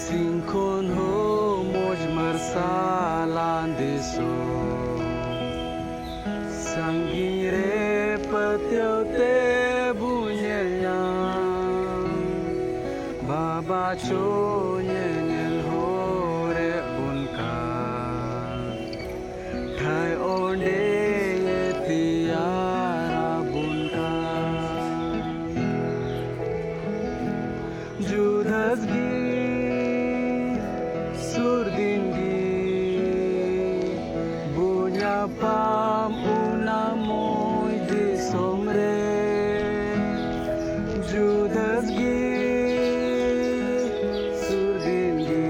ᱥᱤᱧ ᱠᱷᱚᱱ ᱦᱚᱸ ᱢᱚᱡᱽ ᱢᱟᱨᱥᱟᱞᱟᱱ ᱫᱤᱥᱚᱢ, ᱥᱟᱺᱜᱤᱧ ᱨᱮ ᱯᱟᱹᱛᱭᱟᱹᱣ ᱛᱮ ᱵᱚ ᱧᱮᱞ ᱧᱟᱢ᱾ ᱵᱟᱵᱟ ᱪᱚ ᱧᱮᱧᱮᱞ ᱦᱚᱨᱮ ᱵᱚᱱ ᱠᱟᱱ, ᱴᱷᱟᱹᱭ ᱚᱸᱰᱮ ᱛᱮᱭᱟᱨ ᱟᱵᱚᱱ ᱠᱟᱱ᱾ ᱡᱩᱫᱟᱹᱥ ᱜᱮ ᱥᱩᱨ ᱫᱤᱱ ᱜᱮ ᱵᱚ ᱧᱟᱯᱟᱢ ᱚᱱᱟ ᱢᱚᱡᱽ ᱫᱤᱥᱚᱢ ᱨᱮ᱾ ᱡᱩᱫᱟᱹᱥ ᱜᱮ ᱥᱩᱨ ᱫᱤᱱ ᱜᱮ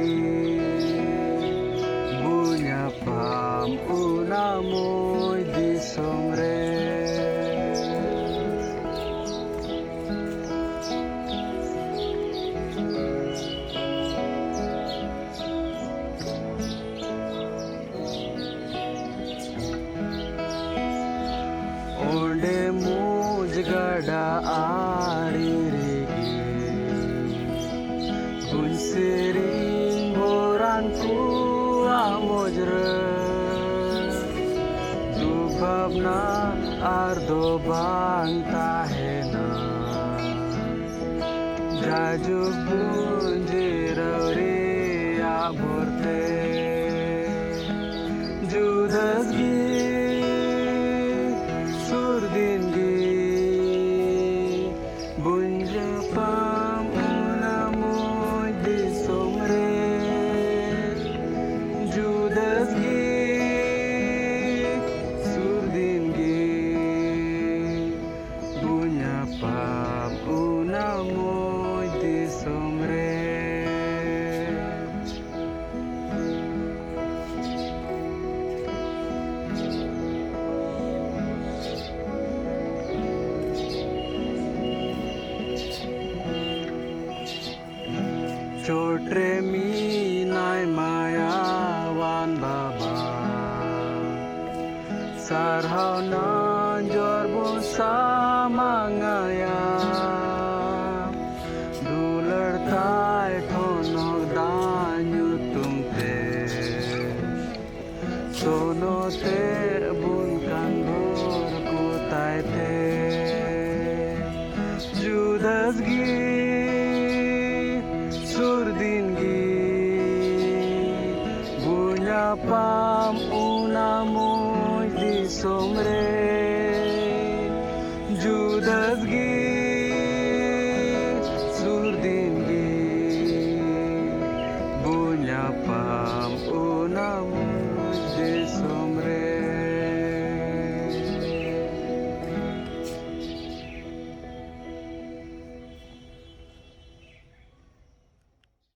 ᱵᱚ ᱧᱟᱯᱟᱢ ᱚᱱᱟ ᱢᱚᱡᱽ ᱫᱤᱥᱚᱢ ᱨᱮ᱾ ᱚᱸᱰᱮ ᱢᱚᱡᱽ ᱜᱟᱰᱟ ᱟᱲᱮ ᱨᱮᱜᱮ ᱵᱚᱱ ᱥᱮᱨᱮᱧ ᱵᱷᱚᱨᱟᱱ ᱠᱚᱣᱟ ᱢᱚᱡᱽ ᱨᱮ᱾ ᱫᱩᱠ ᱵᱷᱟᱵᱽᱱᱟ ᱟᱨ ᱫᱚ ᱵᱟᱝ ᱛᱟᱦᱮᱱᱟ᱾ ᱡᱟᱭᱡᱩᱜᱽ ᱵᱚᱱ ᱡᱤᱨᱟᱹᱣ ᱨᱮᱭᱟᱜ ᱵᱷᱚᱨ ᱛᱮ ᱡᱩᱫᱟᱹᱥ ᱜᱮ ᱥᱩᱨ ᱫᱤᱱ ᱜᱮ ᱵᱚᱱ ᱧᱟᱯᱟᱢ ᱚᱱᱟ ᱢᱚᱡᱽ ᱫᱤᱥᱚᱢ ᱨᱮ᱾ ᱡᱩᱫᱟᱹᱥ ᱜᱮ ᱥᱩᱨ ᱫᱤᱱ ᱜᱮ ᱵᱚᱱ ᱧᱟᱯᱟᱢ ᱚᱱᱟ ᱫᱤᱥᱚᱢ ᱨᱮ᱾ ᱪᱚᱴ ᱨᱮ ᱢᱮᱱᱟᱭ ᱢᱟᱭᱟᱣᱟᱱ ᱵᱟᱵᱟ, ᱥᱟᱨᱦᱟᱣ ᱱᱟᱡᱚᱨ ᱵᱚᱱ ᱥᱟᱢᱟᱝ ᱟᱭᱟ᱾ ᱫᱩᱞᱟᱹᱲ ᱛᱟᱭ ᱴᱷᱚᱱᱚᱠ ᱫᱟᱜ ᱧᱩᱛᱩᱢ ᱛᱮ, ᱥᱚᱱᱚᱛᱮ ᱵᱚᱱ ᱠᱟᱱ ᱵᱷᱳᱨ ᱠᱚ ᱛᱟᱭ ᱛᱮ᱾ ᱡᱩᱫᱟᱹᱥ ᱜᱮ ᱥᱩᱨ ᱫᱤᱱ ᱜᱮ ᱵᱚ ᱧᱟᱯᱟᱢ ᱚᱱᱟ ᱢᱚᱡᱽ ᱫᱤᱥᱚᱢ ᱨᱮ᱾